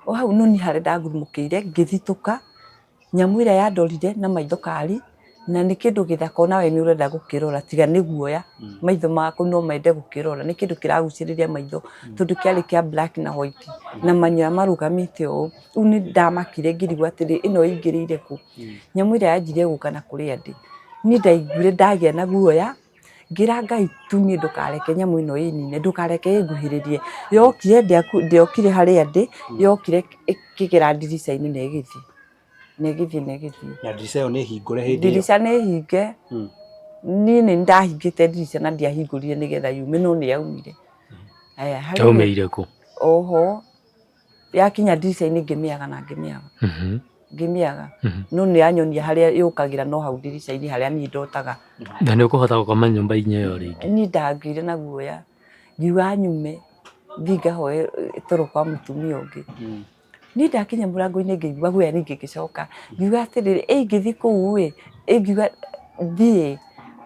O hau no niĩ harĩa ndagurumũkĩire ngĩthitũka. Nyamũ ĩrĩa yandorire na maitho kari, na nĩ kĩndũ gĩthaka onawe nĩ ũrenda gũkĩrora tiga nĩ guoya, maitho maku no mende gũkĩrora, nĩ kĩndũ kĩragucĩrĩria maitho tondũ kĩarĩ kĩa black na white na manyoya marũgamĩte ũũ, rĩu nĩ ndamakire ngĩrigwo atĩrĩ ĩno ĩingĩrĩire kũ? Nyamũ ĩrĩa yanjirie gũka na kũrĩa ndĩ, niĩ ndaiguire ndagĩa na guoya. Ngĩra Ngai tu niĩ ndũkareke nyamũ ĩno ĩnine, ndũkareke ĩnguhĩrĩrie. Yokire ndĩokire harĩa ndĩ, yokire ĩkĩgera ndirica-inĩ na ĩgĩthiĩ, na ĩgĩthiĩ na ĩgĩthiĩ. Na ndirica ĩyo nĩ hingũre hĩndĩ ĩyo? Ndirica nĩ hinge, niĩ nĩ ndahingĩte ndirica na ndiahingũrire nĩgetha yume no nĩ yaumire. Haya, Yaumĩire kũ? Oho. Yakinya ndirica-inĩ ngĩmĩaga na ngĩmĩaga. Ngĩmĩaga. No nĩ yanyonia harĩa yũkagĩra no hau ndirica-inĩ harĩa niĩ ndotaga. Na nĩ ũkũhota gũkoma nyũmba-inĩ ĩyo rĩngĩ? Niĩ ndagĩire na guoya, ngiuga nyume thiĩ ngahoe toro kwa mũtumia ũngĩ. Niĩ ndakinya mũrango-inĩ ngĩigua guoya ningĩ ngĩcoka, ngiuga atĩrĩrĩ, ĩ ingĩthiĩ kũu ĩ, ngiuga thiĩ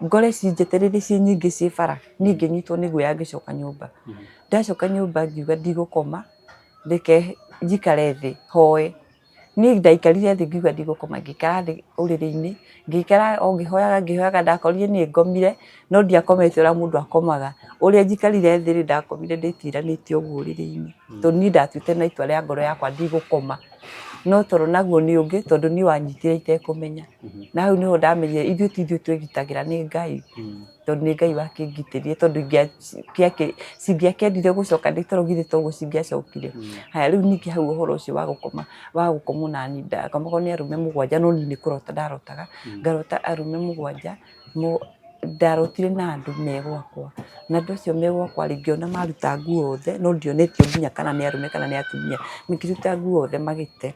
ngore cinjetereire ciĩ nyingĩ ciĩ bara, niĩ ngĩnyitwo nĩ guoya ngĩcoka nyũmba. Ndacoka nyũmba ngiuga ndigũkoma, reke njikare thĩ hoe. Niĩ ndaikarire thĩ ngiuga ndigũkoma, ngĩikara thĩ ũrĩrĩ-inĩ, ngĩikara o ngĩhoyaga ngĩhoyaga, ndakorire niĩ ngomire, no ndiakomete ũrĩa mũndũ akomaga. Ũrĩa njikarire thĩ rĩ, ndakomire ndĩtiranĩtie ũguo ũrĩrĩ-inĩ, tondũ niĩ ndatuĩte na itua rĩa ngoro yakwa ndigũkoma. No toro naguo nĩ ũngĩ, tondũ niĩ wanyitire itekũmenya. Na hau nĩho ndamenyire ithuĩ ti ithuĩ twĩgitagĩra nĩ Ngai. Tondũ nĩ Ngai wakĩngitĩrire tondũ cingĩakĩendire gũcoka ndĩ toro githĩ toguo cingĩacokire. Haya rĩu ningĩ hau ũhoro ũcio wa gũkoma wa gũkomwo nani ndakomagwo nĩ arũme 7 no niĩ nĩ kũrota ndarotaga, ngarota arũme 7 ndarotire na andũ me gwakwa, na andũ acio me gwakwa rĩ, ngĩona maruta nguo othe no ndionetio nginya kana nĩ arũme kana nĩ atumia, makĩruta nguo othe magĩte,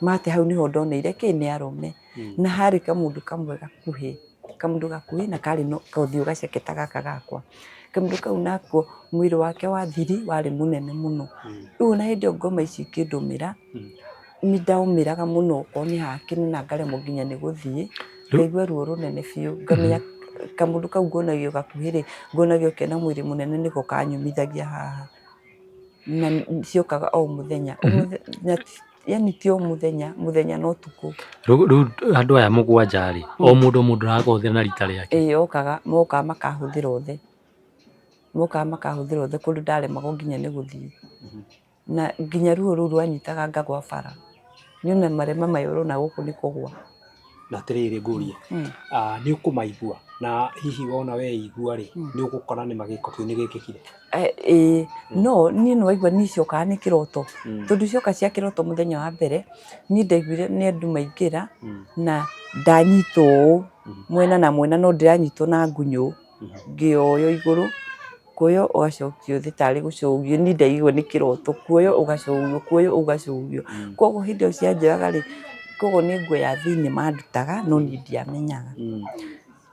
mate hau nĩho ndoneire kĩ nĩ arũme, na harĩ kamũndũ kamwe gakuhĩ. Kamũndũ gakuhĩ na karĩ na kaũthiũ gaceke ta gaka gakwa. Kamũndũ kau nako mwĩrĩ wake wa thiri warĩ mũnene mũno. Rĩu ona hĩndĩ ĩyo ngoma ici ikĩndũmĩra, nĩ ndaũmĩraga mũno okorwo nĩ haha kĩnana ngaremwo nginya nĩ gũthiĩ, ngaigua ruo rũnene biũ, ngamenya kamũndũ kau ngonagio gakuhĩ rĩ, ngonagio kena mwĩrĩ mũnene nĩko kanyũmithagia haha. Na ciokaga o mũthenya. Yani ti o mũthenya, mũthenya na ũtukũ. Rĩu andũ aya 7 rĩ, o mũndũ o mũndũ arakũhũthĩra na rita rĩake? Ĩĩ okaga, mokaga makahũthĩra othe. Mokaga makahũthĩra othe kũndũ ndaremagwo nginya nĩ gũthiĩ. Na nginya ruo rũu rwanyitaga ngagwa bara. Niĩ ona marema maya ũrona gũkũ nĩ kũgwa. Na atĩrĩrĩ ngũrie, nĩ ũkũmaigua na hihi wona weigua rĩ, nĩ ũgũkora nĩma gĩko kĩu nĩ gĩkĩkire? Ĩĩ, no niĩ nĩ waigua niĩ ciokaga nĩ kĩroto, tondũ cioka cia kĩroto mũthenya wa mbere, niĩ ndaiguire nĩ andũ maingĩra na ndanyitwo ũũ mwena na mwena no ndĩranyitwo na ngunyũ. Ngĩoywo igũrũ, kuoywo ũgacokio thĩ tarĩ gũcũgio, niĩ ndaigua nĩ kĩroto, kuoywo ũgacũgio, kuoywo ũgacũgio. Koguo hĩndĩ ĩyo cianjoyaga rĩ, koguo nĩ nguo ya thĩiniĩ mandutaga no niĩ ndiamenyaga.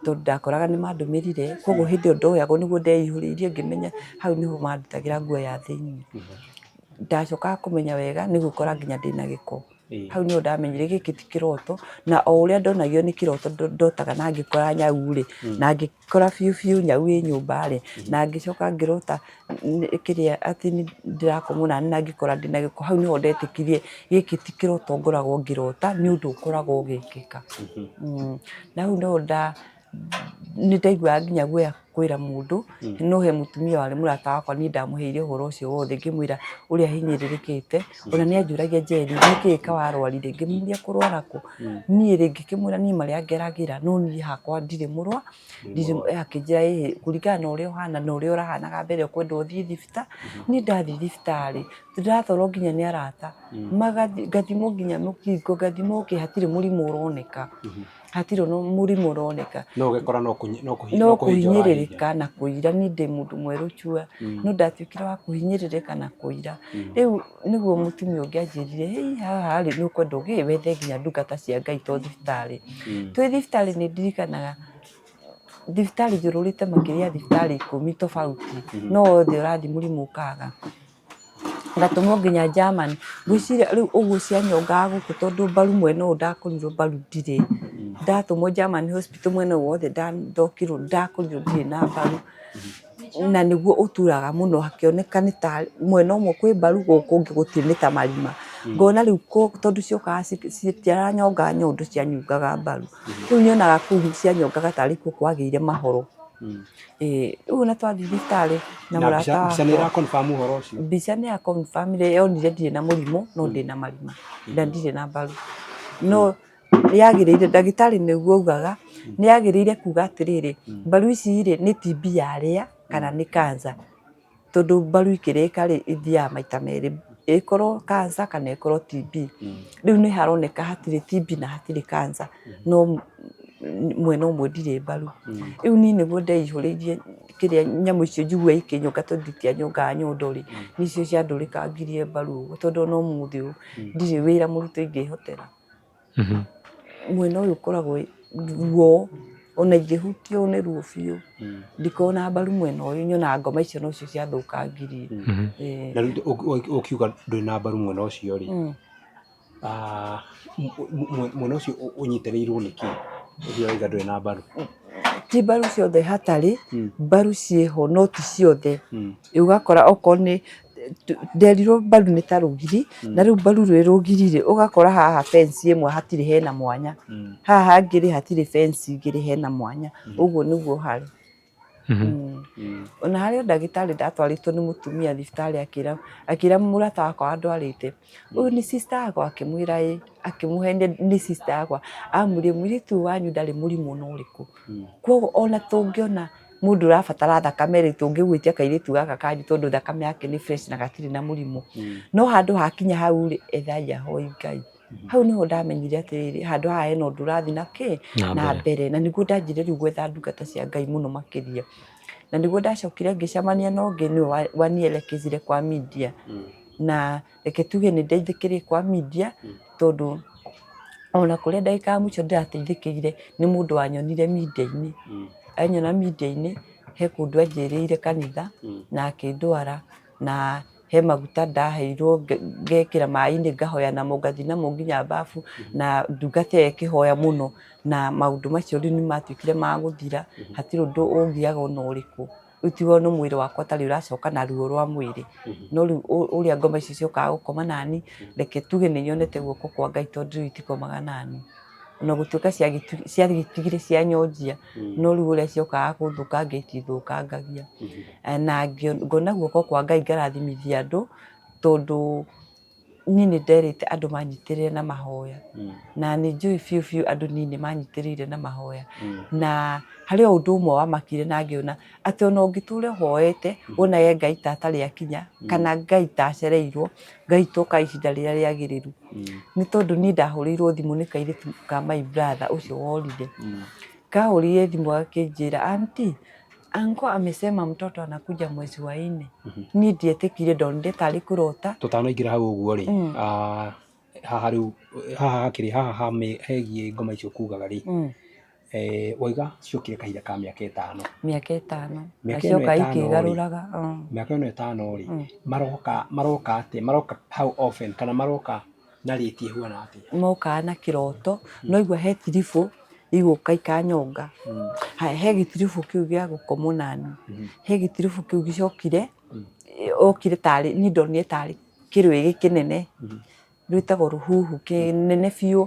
Tondũ ndakoraga nĩ mandũmĩrire, koguo hĩndĩ ĩyo ndoyagwo nĩguo ndeihũrĩirie ngĩmenya hau nĩho mandutagĩra nguo ya thĩiniĩ. Ndacokaga kũmenya wega nĩ gwĩkora nginya ndĩna gĩko. Hau nĩho ndamenyire gĩkĩ ti kĩroto, na o ũrĩa ndonagio nĩ kĩroto ndotaga na ngĩkora nyau rĩ, na ngĩkora biũ biũ nyau ĩ nyũmba rĩ, na ngĩcoka ngĩrota kĩrĩa atĩ nĩ ndĩrakomwo naniĩ na ngĩkora ndĩna gĩko, hau nĩho ndetĩkirie gĩkĩ ti kĩroto ngoragwo ngĩrota, nĩ ũndũ ũkoragwo ũgĩkĩka. Na hau nĩho Nĩ ndaiguaga nginya guoya kwĩra mũndũ, no he mũtumia warĩ mũrata wakwa niĩ ndamũheire ũhoro ũcio wothe ngĩmwĩra ũrĩa hinyĩrĩrĩkĩte, ona nĩ anjũragia Njeri nĩkĩĩ kawarwarire, ngĩmũria kũrwara kũ, niĩ rĩ ngĩkĩmwĩra niĩ marĩa ngeragĩra no niĩ hakwa ndirĩ mũrwa, ndirĩ akĩnjĩra ĩhĩ kũringana na ũrĩa ũhana na ũrĩa ũrahanaga mbere ũkwenda ũthiĩ thibitarĩ, niĩ ndathiĩ thibitarĩ ndĩratwarwo nginya nĩ arata, ngathimwo nginya mũkingo, ngathimwo kĩ hatirĩ mũrimũ ũroneka. Hatirĩ ona mũrimũ ũroneka. No ũgĩkora no no kũhinyĩrĩrĩka na kũira. Niĩ ndĩ mũndũ mwerũ cua, no ndatuĩkire wa kũhinyĩrĩrĩka na kũira. Rĩu nĩguo mũtumia ũngĩ anjĩrire, hĩ haha rĩ, nĩ ũkwenda ũgĩ wethe nginya ndungata cia Ngai to thibitarĩ. Twĩ thibitarĩ nĩ ndirikanaga thibitarĩ njũrũrĩte makĩria ya thibitarĩ 10 tofauti, no othe ũrathiĩ mũrimũ ũkaga. Ngatũmwo nginya Germany. Ngwĩciria rĩu ũguo cianyongaga gũkũ tondũ mbaru mwena ũyũ ndakorirwo mbaru ndirĩ. Ndatũmwo Germany hospital mwena ũyũ wothe ndokirwo ndakorirwo ndirĩ na mbaru. Na nĩguo ũturaga mũno hakĩoneka nĩ ta mwena ũmwe kwĩ mbaru gũkũ ũngĩ gũtirĩ nĩ ta marima. Ngona rĩu tondũ ciokaga citiranyonga nyondo cianyungaga mbaru. Rĩu nyonaga kũu cianyongaga tarĩ kuo kwagĩire mahoro. Ĩĩ rĩu ona twathiĩ thibitarĩ na Na mbica, mũrata mbica nĩ wakwa ĩra confirm ũhoro ũcio. Mbica nĩ ya confirm ire yonire ndirĩ na mũrimũ no ndĩna marima na ndirĩ na mbaru. No yagĩrĩire ndagĩtarĩ nĩguo augaga nĩ yagĩrĩire kuga atĩrĩrĩ, mbaru ici rĩ nĩ TB yarĩa kana nĩ cancer. Tondũ mbaru ikĩrĩka rĩ ithiaga maita merĩ, ĩkorwo cancer kana ĩkorwo TB. Rĩu nĩ haroneka hatirĩ TB na hatirĩ cancer no mwena ũmwe ndirĩ mbaru. Rĩu niĩ nĩguo ndeihũrĩirie kĩrĩa nyamũ icio njiguaga ikĩnyonga tondũ itianyongaga nyondo rĩ, nĩcio ciandũrĩkangirie mbaru ũguo tondũ ona ũmũthĩ ũyũ ndirĩ wĩra mũritũ ingĩhotera. Mwena ũyũ ũkoragwo ruo, ona ingĩhutio nĩ ruo biũ, ndikoragwo na mbaru mwena ũyũ, nyonaga ngoma icio nocio ciathũkangirie. Na rĩu ũkiuga ndũrĩ na mbaru mwena ũcio rĩ, Mwena ũcio ũnyitĩrĩirwo nĩ kĩ? Ũcio wauga ndũrĩ na mbaru. Ti mbaru ciothe hatarĩ, mbaru ciĩho no ti ciothe. Ũgakora okorwo nĩ, nderirwo mbaru nĩ ta rũgiri, na rĩu mbaru rwĩ rũgiri rĩ, ũgakora haha fence ĩmwe hatirĩ hena mwanya, haha hangĩ rĩ hatirĩ fence igĩrĩ hena mwanya, ũguo nĩguo harĩ. Ona harĩ o ndagĩtarĩ ndatwarĩtwo nĩ mũtumia thibitarĩ akĩra akĩra mũrata wakwa wandwarĩte, ũyũ nĩ sister yakwa akĩmwĩra ĩĩ, akĩmũhenia nĩ sister yakwa, amwĩrire mũirĩtu ũyũ wanyu ndarĩ mũrimũ ona ũrĩkũ, koguo ona tũngĩona mũndũ ũrabatara thakame rĩ, tũngĩgwĩtia kairĩtu gaka kanyu tondũ thakame yake nĩ fresh na gatirĩ na mũrimũ. No handũ hakinya hau rĩ, ethai ahoi Ngai. Hau nĩho ndamenyire atĩrĩrĩ, handũ haha hena ũndũ ũrathiĩ na kĩ? Na mbere. Na nĩguo ndanjire rĩu gwetha ndungata cia Ngai mũno makĩria. Na nĩguo ndacokire ngĩcemania na ũngĩ nĩwe wanielekezire kwa media. Na reke tuge nĩ ndeithĩkĩire kwa media tondũ ona kũrĩa ndagĩka ya mũico ndĩrateithĩkĩire nĩ mũndũ wanyonire media-inĩ. Anyona media-inĩ he kũndũ anjĩrĩire kanitha na akĩndwara na he maguta ndaheirwo ngekĩra maĩ-inĩ ngahoya namo ngathiĩ namo nginya babu na ndungata ĩyo ĩkĩhoya mũno na maũndũ macio rĩu nĩ matuĩkire ma gũthira, hatirĩ ũndũ ũngiaga ona ũrĩkũ. Rĩu tiga no mwĩrĩ wakwa ũtarĩ ũracoka na ruo rwa mwĩrĩ, no rĩu ũrĩa ngoma icio ciokaga gũkoma nani, reke tuge nĩ nyonete guoko kwa Ngai tondũ rĩu itikomaga nani. Ona gũtuĩka ciagĩtigire cianyonjia, no rĩu ũrĩa ciokaga gũthũkangia itithũkangagia. Na ngona guoko kwa Ngai ngarathimithia andũ, tondũ niĩ nĩ nderĩte andũ manyitĩrĩre na mahoya. Na nĩ njũĩ biũ biũ andũ niĩ nĩ manyitĩrĩire na mahoya. Na harĩ o ũndũ ũmwe wamakire na ngĩona atĩ ona ũngĩtũra ũhoete wonage Ngai ta atarĩ akinya, kana Ngai ta acereirwo, Ngai toka ihinda rĩrĩa rĩagĩrĩru. Nĩ tondũ niĩ ndahũrĩirwo thimũ nĩ kairĩtu ka my brother ũcio worire. Kahũrĩire thimũ gakĩnjĩra aunty, uncle amesema mtoto anakuja mwezi wa nne. Niĩ ndietĩkirie ndonire tarĩ kũrota. Tũtanaingĩra hau ũguo rĩ, haha rĩu haha hakĩrĩ haha hegiĩ ngoma icio kugaga rĩ, wauga ciokire kahinda ka mĩaka ĩtano. Mĩaka ĩtano. Na Mĩaka ĩno cioka ĩtano rĩ, ikĩgarũraga. Mĩaka ĩno ĩtano rĩ, maroka maroka atĩa? Maroka how often kana maroka na rate ĩhuana atĩa? Mokaga na kĩroto, no igua he tiribũ igũka ikanyonga. Haya, he gĩtiribũ kĩu gĩa gũkomwo nani, he gĩtiribũ kĩu gĩcokire, okire tarĩ, niĩ ndonire tarĩ kĩrwĩgĩ kĩnene, rwĩtagwo rũhuhu, kĩnene biũ,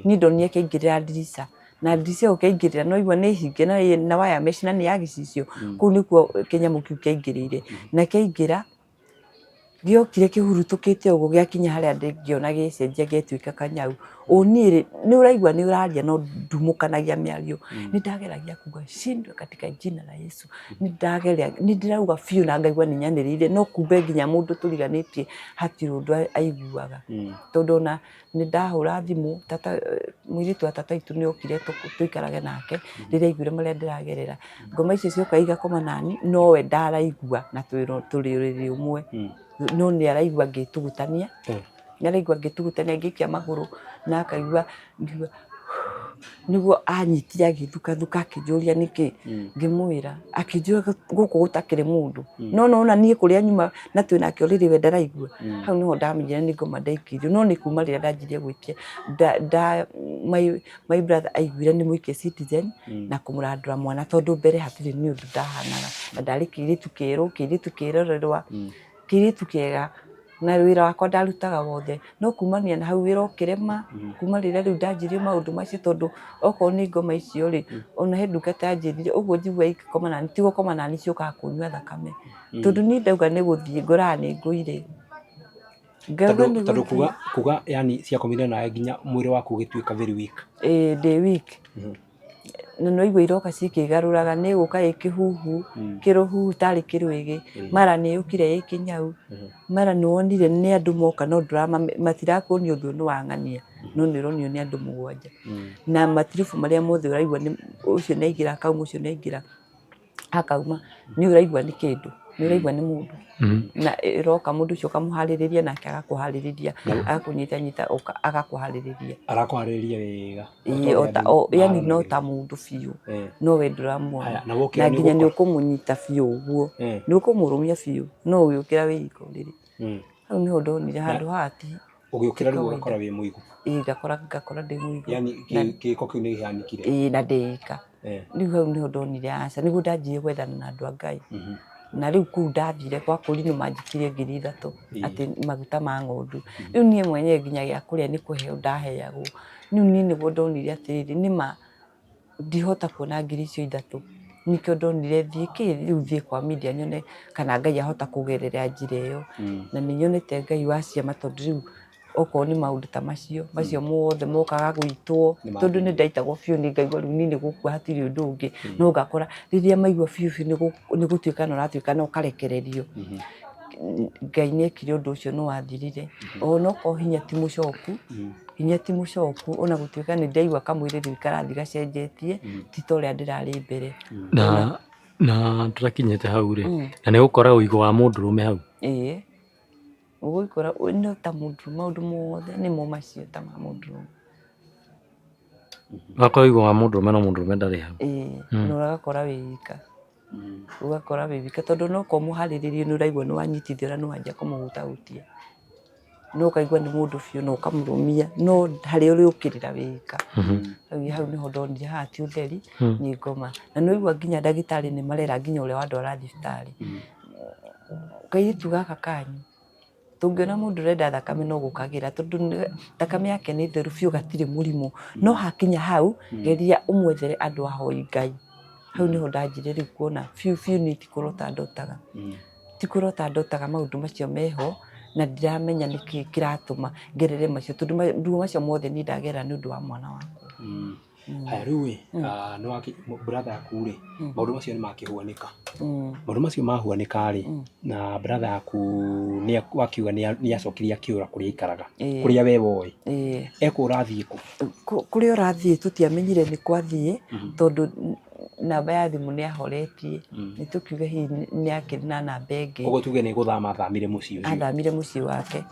niĩ ndonire kĩaingĩrĩra ndirica. Na ndirica ĩyo ũkĩaingĩrĩra no igua nĩ hinge na na wire mesh na nĩ ya gĩcicio, kũu nĩkuo kĩnyamũ kĩu kĩaingĩrĩire. Na kĩaingĩra, gĩokire kĩhurutũkĩte ũguo gĩakinya harĩa ndĩ ngĩona gĩcenjia gĩatuĩka kanyau. O niĩ rĩ, nĩ ũraigua nĩ ũraria no ndumũkanagia mĩario. Nĩ ndageragia kuga shindwe katika jina la Yesu. Nĩ ndageria, nĩ ndĩrauga biũ na ngaigua nĩ nyanĩrĩire no kumbe nginya mũndũ tũriganĩtie hatirĩ ũndũ aiguaga. Tondũ ona nĩ ndahũra thimũ tata, mũirĩtu wa tata witũ nĩ okire tũikarage nake rĩrĩa aiguire marĩa ndĩragerera. Ngoma icio cioka igakoma nani nowe ndaraigua na tũrĩ ũrĩrĩ ũmwe. No nĩ araigua ngĩtugutania, nĩ araigua ngĩtugutania ngĩikia magũrũ na akaigua ngĩigua nĩguo anyitire agĩthukathuka akĩnjũria nĩkĩ, ngĩmwĩra, akĩnjũria gũkũ gũtakĩrĩ mũndũ, no nĩwona niĩ kũrĩa nyuma na twĩnake ũrĩrĩ we ndaraigua, hau nĩho ndamenyire nĩ ngoma ndaikĩirio, no nĩ kuma rĩrĩa ndanjirie gwĩtia my, my brother aiguire nĩ mũikie Citizen na kũmũrandũra mwana tondũ mbere hatirĩ nĩ ũndũ ndahanaga, na ndarĩ kĩirĩtu kĩerũ, kĩirĩtu kĩrorerwa, kĩirĩtu kĩega na wĩra wakwa ndarutaga wothe, no kumania na hau wĩra ũkĩrema, kuma rĩrĩa rĩu ndanjirie maũndũ macio tondũ okorwo nĩ ngoma icio rĩ, ona he ndungata yanjĩrire ũguo njiguaga igĩkoma nani, ti gũkoma nani ciũkaga kũnyua thakame, tondũ niĩ ndauga nĩ gũthiĩ ngoraga nĩ ngũire. Ngauga nĩ Tondũ gũthiĩ. kuga kuga yani ciakomire nawe nginya mwĩrĩ waku ũgĩtuĩka very weak. Ĩĩ ndĩ weak. Na nĩ waigua iroka cikĩgarũraga nĩ gũka ĩ kĩhuhu, kĩrũhuhu tarĩ kĩrwĩgĩ, mara nĩ yũkire ĩ kĩnyau, mara nĩ wonire nĩ andũ moka no matirakuonia ũthiũ nĩ wang'ania, no nĩ ũronio nĩ andũ mũgwanja. Na matiribũ marĩa mothe ũraigua ũcio nĩ aingĩra akauma, ũcio nĩ aingĩra. Akauma nĩ ũraigua nĩ kĩndũ, nĩ ũraigua nĩ mũndũ. Na ĩroka mũndũ ũcio ũkamũharĩrĩria nake agakũharĩrĩria, agakũnyitanyita agakũharĩrĩria. Arakũharĩrĩria wega. Ĩĩ o ta yani no ta mũndũ biũ, no we ndũramuona. Na wokĩra Na nginya nĩ nĩ ũkũmũnyita biũ ũguo, nĩ ũkũmũrũmia biũ, no ũgĩũkĩra wĩ ika ũrĩrĩ. Hau nĩho ndonire handũ haha ti Ũgĩũkĩra rĩu ũgakora wĩ mũigũ. Ĩĩ ngakora ngakora ndĩ mũigũ. Yani gĩko kĩu nĩ kĩhanĩkire. Ĩĩ na ndĩ ika. Rĩu hau nĩho ndonire aca, nĩguo ndanjirie gwethana na andũ a Ngai. Na rĩu kũu ndathire gwa kũrinũ manjĩtirie 3000 atĩ maguta ma ng'ondu. Rĩu niĩ mwenyewe nginya gĩa kũrĩa nĩ kũheo ndaheagwo. Rĩu niĩ nĩguo ndonire atĩrĩrĩ, nĩma ndihota kuona 3000. Nĩkĩo ndonire thiĩ kĩ rĩu thiĩ kwa media nyone kana Ngai ahota kũgerera njĩra ĩyo. Na nĩ nyonete Ngai wa ciama tondũ rĩu okorwo nĩ maũndũ ta macio, macio mothe mokaga gũitwo, tondũ nĩ ndaitagwo biũ nĩ ngaigua rĩu niĩ nĩ gũkua hatirĩ ũndũ ũngĩ. No ngakora rĩrĩa maigua biũ biũ nĩ gũtuĩkana ũratuĩkana ũkarekererio. Ngai nĩ ekire ũndũ ũcio nĩ wathirire. Onokorwo hinya ti mũcoku, hinya ti mũcoku ona gũtuĩka nĩ ndaigua kamwĩrĩ rĩu karathiĩ gacenjetie, ti ta ũrĩa ndĩrarĩ mbere. Na na tũtakinyĩte hau rĩ, na nĩ gũkora ũigũ wa mũndũrũme hau? Ĩĩ, ũgũikora no ta mũndũrũme, maũndũ mothe nĩmo macio ta ma mũndũrũme. Ũgakora ũigũ wa mũndũrũme no mũndũrũme ndarĩ hau. Ĩĩ, na ũgakora wĩ ika. Ũgakora wĩ wika tondũ no korwo mũharĩrĩrie nĩ ũraigua nĩ wanyitithio na nĩ wanjia kũmũhutahutia. No ũkaigua nĩ mũndũ biũ na ũkamũrũmia no harĩa ũrĩũkĩrĩra wĩ ika. Rĩu hau nĩho ndonire haha ti ũtheri nĩ ngoma. Na nĩ waigua nginya ndagĩtarĩ nĩ marera nginya ũrĩa wandwara thibitarĩ, kairĩtu gaka kanyu tũngĩona mũndũ ũrenda thakame no gũkagĩra tondũ thakame yake nĩ theru biũ gatirĩ mũrimũ. No hakinya hau geria ũmwethere andũ ahoi Ngai. Hau nĩho ndanjirie rĩu kuona biũ biũ niĩ ti kũrota ndotaga. Ti kũrota ndotaga maũndũ macio meho na ndiramenya nĩkĩ kĩratũma ngerere macio tondũ maruo macio mothe niĩ ndagerera nĩ ũndũ wa mwana wakwa. Haya rĩu ĩ, nĩ wakĩ brother yaku rĩ, maũndũ macio nĩ makĩhuanĩka. Maũndũ macio mahuanĩka rĩ, na brother yaku nĩ wakiuga nĩ acokire akĩũra kũrĩa aikaraga, kũrĩa we woĩ. Ekũra athiĩ kũ? Kũrĩa ũrathiĩ tũtiamenyire nĩ kũ athiĩ tondũ namba ya thimũ nĩ ahoretie, nĩ tũkiuge hihi nĩ akĩrĩ na namba ĩngĩ. Ũguo tuge nĩ gũthama athamire mũciĩ ũcio. Athamire mũciĩ wake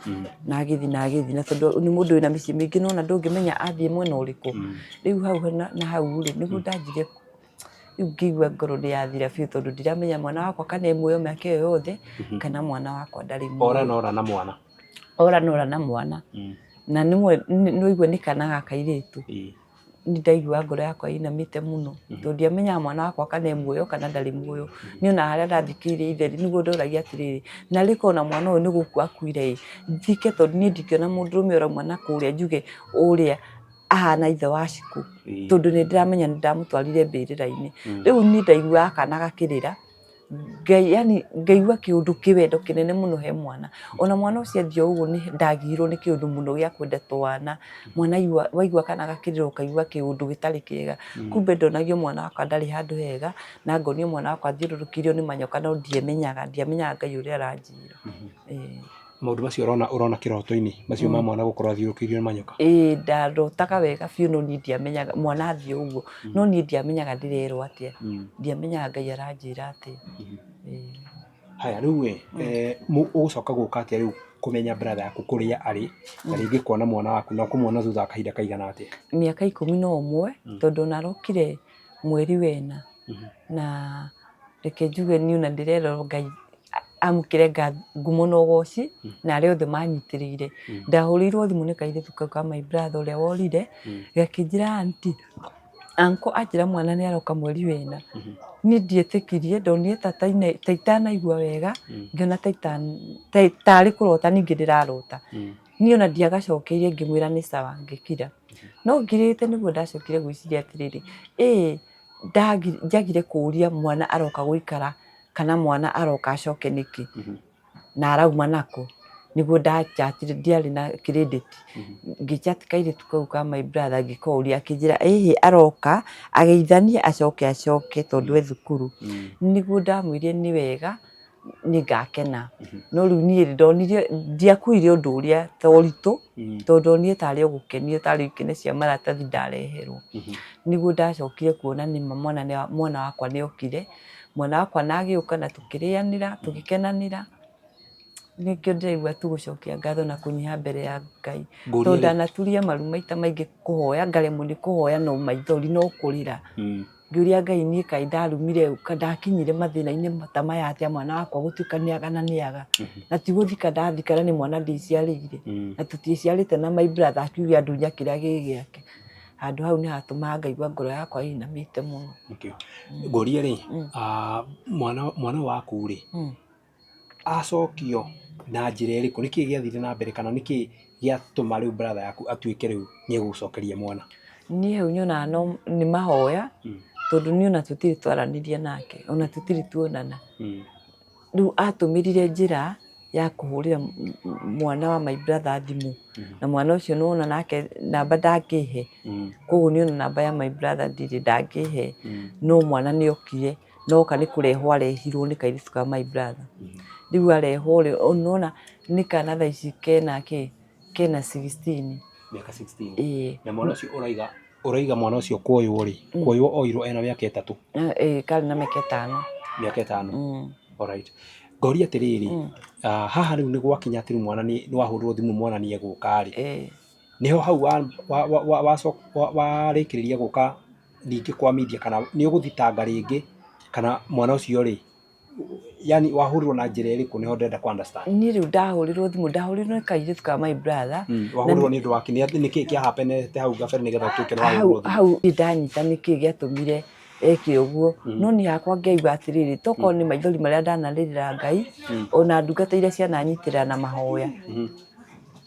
na agĩthiĩ na agĩthiĩ na tondũ nĩ mũndũ wĩna mĩciĩ mĩingĩ nĩ wona ndũngĩmenya athiĩ mwena ũrĩkũ. Rĩu hau na hau rĩ, nĩguo ndanjirie rĩu ngĩigua ngoro nĩ yathira biũ tondũ ndiramenya mwana wakwa kana e muoyo mĩaka ĩyo yothe kana mwana wakwa ndarĩ muoyo. Ora na ora na mwana. Ora na ora na mwana. Na nĩ waigua nĩ kana ga kairĩtu. Nĩ ndaigua ngoro yakwa ĩinamĩte mũno tondũ ndiamenyaga mwana wakwa kana e muoyo kana ndarĩ muoyo. Niĩ ona harĩa ndathikĩire ithe rĩ, nĩguo ndoragia atĩrĩrĩ, narĩ korwo ona mwana ũyũ nĩ gũkua akuire ĩ, thike tondũ niĩ ndingĩona mũndũrũme ũrauma na kũrĩa njuge ũrĩa Ahana ithe wa Cikũ, tondũ nĩ ndĩramenya nĩ ndamũtwarire mbĩrĩra-inĩ. Rĩu niĩ ndaiguaga kana gakĩrĩra, yani ngaigua kĩũndũ kĩwendo kĩnene mũno he mwana. Ona mwana ũcio athiĩ o ũguo nĩ ndagiirwo nĩ kĩũndũ mũno gĩa kwenda twana. Mwana aigua waigua kana gakĩrĩra ũkaigua kĩũndũ gĩtarĩ kĩega. Kumbe ndonagio mwana wakwa ndarĩ handũ hega, na ngonio mwana wakwa athiũrũrũkĩirio nĩ manyoka no ndiemenyaga, ndiamenyaga Ngai ũrĩa aranjĩra. Ĩĩ. Maũndũ macio ũrona ũrona kĩroto-inĩ macio ma mwana gũkorwo athiũrũkĩirio nĩ manyoka? Ĩĩ ndarotaga wega biũ no niĩ ndiamenyaga mwana athiĩ ũguo no niĩ ndiamenyaga ndĩrerwo atĩa, ndiamenyaga Ngai aranjĩra atĩa. Ĩĩ. Haya rĩu ĩ, ũgũcoka gũka atĩa rĩu kũmenya brother yaku kũrĩa arĩ na rĩngĩ kuona mwana waku na ũkũmuona thutha wa kahinda kaigana atĩa? Mĩaka 11 tondũ ona arokire mweri wena na reke njuge niĩ ona ndĩrerwo Ngai amũkĩre ngumo na ũgoci na arĩa othe manyitĩrĩire. Ndahũrĩirwo thimũ nĩ kairĩtu kau ka my brother ũrĩa worire, gakĩnjĩra aunty, uncle anjĩra mwana nĩ aroka mweri wena. Niĩ ndietĩkirie ndonire ta itanaigua wega, ngĩona tarĩ kũrota ningĩ ndĩrarota. Niĩ ona ndiagacokeirie ngĩmwĩra nĩ sawa ngĩkira. No ngirĩte nĩguo ndacokire gwĩciria atĩrĩrĩ, ĩĩ njagire kũria mwana aroka gũikara kana mwana aroka acoke nĩkĩ na arauma nakũ. Nĩguo ndachatire ndiarĩ na credit, ngĩ chat kairĩtu kau ka my brother ngĩkoria akĩnjĩra ĩhĩ aroka ageithanie acoke acoke tondũ e thukuru. Nĩguo ndamwĩrire nĩ wega nĩ ngakena. No rĩu niĩ ndonire ndiakuire ũndũ ũrĩa ta ũritũ tondũ ndonire tarĩ o gũkenio tarĩ ikeno cia maratathi ndareherwo. Nĩguo ndacokire kuona nĩma mwana wakwa nĩ okire, mwana wakwa na agĩũka na tũkĩrĩanĩra tũgĩkenanĩra. Nĩkĩo ndĩraigua tu gũcokia ngatho na kũnyiha mbere ya Ngai. Tondũ ndanaturia maru maita maingĩ kũhoya ngaremwo nĩ kũhoya no maithori no kũrĩra. Ngĩũria Ngai niĩ kaĩ ndarumire ũ, kaĩ ndakinyire mathĩna-inĩ ta maya atĩa mwana wakwa gũtuĩka nĩ aga na nĩ aga. Na ti gũthika ndathika na nĩ mwana ndĩciarĩire. Na tũtiĩciarĩte na my brother akiuge andunya kĩrĩa gĩ gĩake. Handũ hau nĩ hatũmaga ngaigua ngoro yakwa ĩinamĩte mũno. Ngũrie rĩ, mwana waku rĩ, acokio na njĩra ĩrĩkũ? Nĩkĩ gĩathire na mbere kana nĩkĩ gĩatũma rĩu brother yaku atuĩke rĩu nĩ egũgũcokeria mwana? Niĩ hau nyonaga no nĩ mahoya tondũ niĩ ona tũtirĩ twaranĩria nake ona tũtirĩ tuonana. Rĩu atũmĩrire njĩra ya kũhũrĩra mwana wa my brother thimũ na mwana ũcio nĩ wona nake namba ndangĩhe, koguo niĩ ona namba ya my brother ndirĩ ndangĩhe, no mwana nĩ okire na oka nĩ kũrehwo arehirwo nĩ kairĩtu ka my brother. Rĩu arehwo rĩ, nĩwona nĩ kana thaa ici kena kĩ, kena 16. Mĩaka 16. Ĩĩ. Na mwana ũcio ũraiga ũraiga mwana ũcio kuoywo rĩ, kuoywo oirwo ena mĩaka 3? Ĩĩ karĩ na mĩaka 5. Mĩaka 5. Alright. Ngoria atĩrĩrĩ, haha rĩu nĩ gwakinya atĩ rĩu mwana nĩ wahũrĩrwo thimũ mwana nĩ egũka rĩ, nĩho hau warĩkĩrĩria gũka ningĩ kwa media kana nĩ ũgũthitanga rĩngĩ kana mwana ũcio rĩ, yani wahũrĩrwo na njĩra ĩrĩkũ nĩho ndĩrenda kũ understand. Niĩ rĩu ndahũrĩrwo thimũ, ndahũrĩirwo nĩ kairĩtu ka my brother. Wahũrĩrwo nĩ ũndũ wa kĩ? Nĩ kĩĩ kĩa happen hau gabere nĩgetha ũtuĩke nĩ wahũrĩrwo thimũ? Hau ndanyita nĩkĩ gĩatũmire eke ũguo, no niĩ hakwa ngĩigua atĩrĩrĩ, tokorwo nĩ maithori marĩa ndanarĩrĩra Ngai, ona ndungata iria ciananyitĩrĩra na mahoya,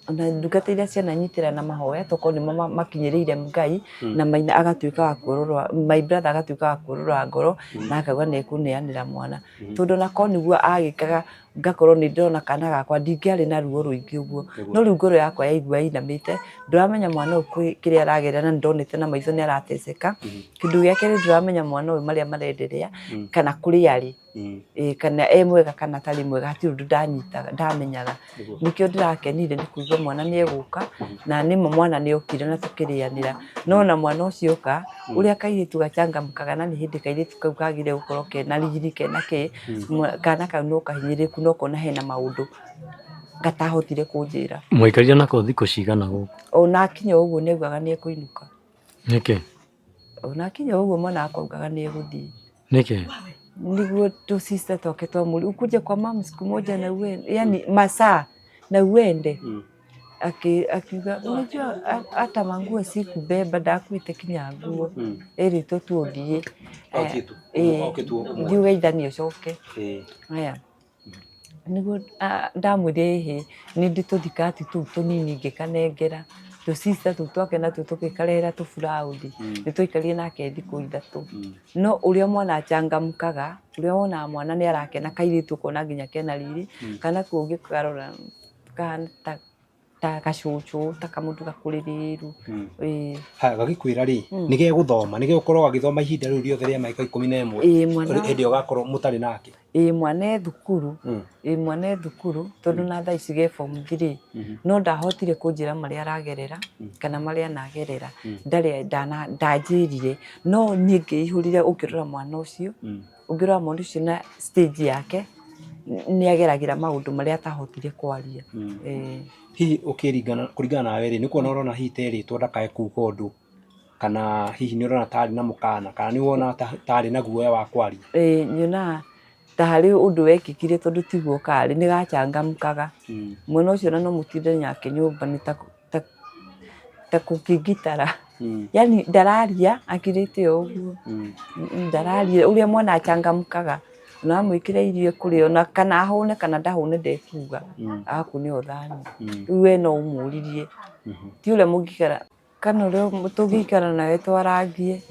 ona ndungata iria ciananyitĩrĩra na mahoya tokorwo nĩmo makinyĩrĩire Ngai, na maina agatuĩka wa kuororoa, my brother agatuĩka wa kuororoa ngoro, na akauga nĩ ekũneanĩra mwana. Tondũ ona korwo nĩguo agĩkaga ngakorwo nĩ ndĩrona kana gakwa ndingĩarĩ na ruo rũingĩ ũguo. No rĩu ngoro yakwa yaigua ĩinamĩte, ndũramenya mwana ũyũ kĩrĩa aragerera na nĩ ndonete na maitho nĩ arateceka. Kĩndũ gĩa kerĩ ndũramenya mwana ũyũ marĩa marenderea kana kũrĩa arĩ, kana e mwega kana atarĩ mwega hatirĩ ũndũ ndanyitaga ndamenyaga. Nĩkĩo ndĩrakenire nĩ kũigua mwana nĩ egũka na nĩma mwana nĩ okire na tũkĩrĩanĩra. No ona mwana ũcio oka, ũrĩa kairĩtu gachangamkaga na nĩ hĩndĩ kairĩtu kau kagire gũkorwo kena riri kena kĩ, kana kau no kahinyĩrĩrĩku no ũkona hena maũndũ gatahotire kũnjĩra. Mwaikarire nako thikũ cigana gũkũ? Ona akinya ũguo nĩ augaga nĩ ekũinũka. Nĩkĩ? Ona akinya ũguo mwana wakwa augaga nĩ egũthiĩ. Nĩkĩ? Nĩguo tũ sister twake twamũria ukuje kwa mum siku moja na uende, yani masaa na uende. Akiuga unajua hata manguo sikubeba ndakuĩte kinya nguo ĩrĩtwo tu ũthiĩ. Thiĩ ũgeithanie ũcoke. Haya nĩguo ndamwĩrire ĩhĩ nĩ ndĩ tũthikati tũu tũnini ngĩkanengera. Tũcista tũu twake natuo tũgĩkarehera tũburauthi. Nĩ twaikarire nake thikũ 3. No ũrĩa mwana achangamkaga, ũrĩa wonaga mwana nĩ arakena, kairĩtu ũkona nginya kena riri, kana kuo ũngĩkarora kahana ta ta gacũcũ, ta kamũndũ gakũrĩrĩru. Ĩĩ. Haya, gagĩkwĩra rĩ, nĩ gegũthoma, nĩ gegũkorwo gagĩthoma ihinda rĩu rĩothe rĩa mĩaka 11? Ĩĩ, mwana. Hĩndĩ ĩyo gakorwo mũtarĩ nake. Ĩĩ, mwana e thukuru. Ĩĩ, mwana e thukuru, tondũ na thaa ici ge form 3. No ndahotire kũnjĩra marĩa aragerera kana marĩa anagerera. Ndarĩ ndanjĩrire, no niĩ ngĩihũrire. Ũngĩrora mwana ũcio, ũngĩrora mwana ũcio na stage yake, nĩ ageragĩra maũndũ marĩa atahotire kwaria. Ĩĩ. Hihi ũkĩringana, kũringana nawe rĩ, nĩ kuona ũrona hihi terĩtwo ndakae kuga ũndũ, kana hihi nĩ ũrona tarĩ na mũkana, kana nĩ wona tarĩ na guoya wa kwaria? Ĩĩ, nyonaga ta harĩ ũndũ wekĩkire, tondũ tiguo karĩ, nĩ gachangamkaga. Mwana ũcio ona no mũtinde nake nyũmba nĩ ta kũkingitara. Yani ndararia, akirĩte o ũguo. Ndararia, ũrĩa mwana achangamkaga, ona wamwĩkĩra irio ekũrĩa, ona kana ahũne kana ndahũne ndekuga, agakũne o thani. Rĩu we no ũmũririe, ti ũrĩa mũngĩikara kana ũrĩa tũngĩikara nawe twarangie.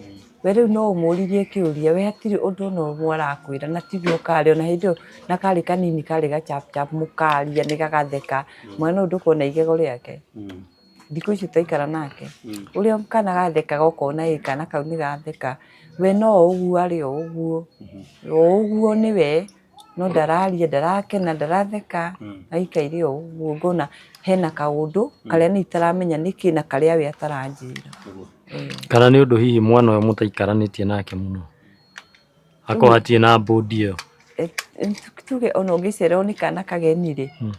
We rĩu no ũmũririe kĩũria, we hatirĩ ũndũ ona ũmwe arakwĩra, na tiguo karĩ. Ona hĩndĩ ĩyo na karĩ kanini, karĩ ga chap chap, mũkaria nĩ gagatheka. Mwana ũyũ ndũkuona igego rĩake. Thikũ icio twaikara nake, ũrĩa kana gathekaga ũkona ĩ kana kau nĩ gatheka. We no ũguo arĩ o ũguo, o ũguo nĩwe, no ndararia, ndarakena, ndaratheka, aikaire o ũguo. Ngona hena kaũndũ karĩa niĩ itaramenya nĩkĩ na karĩa we ataranjĩra. Kana nĩ ũndũ hihi mwana ũyũ mũtaikaranĩtie nake mũno, akorwo hatirĩ na bond ĩyo? Tuge ona ũngĩcererwo nĩ kana kageni rĩ,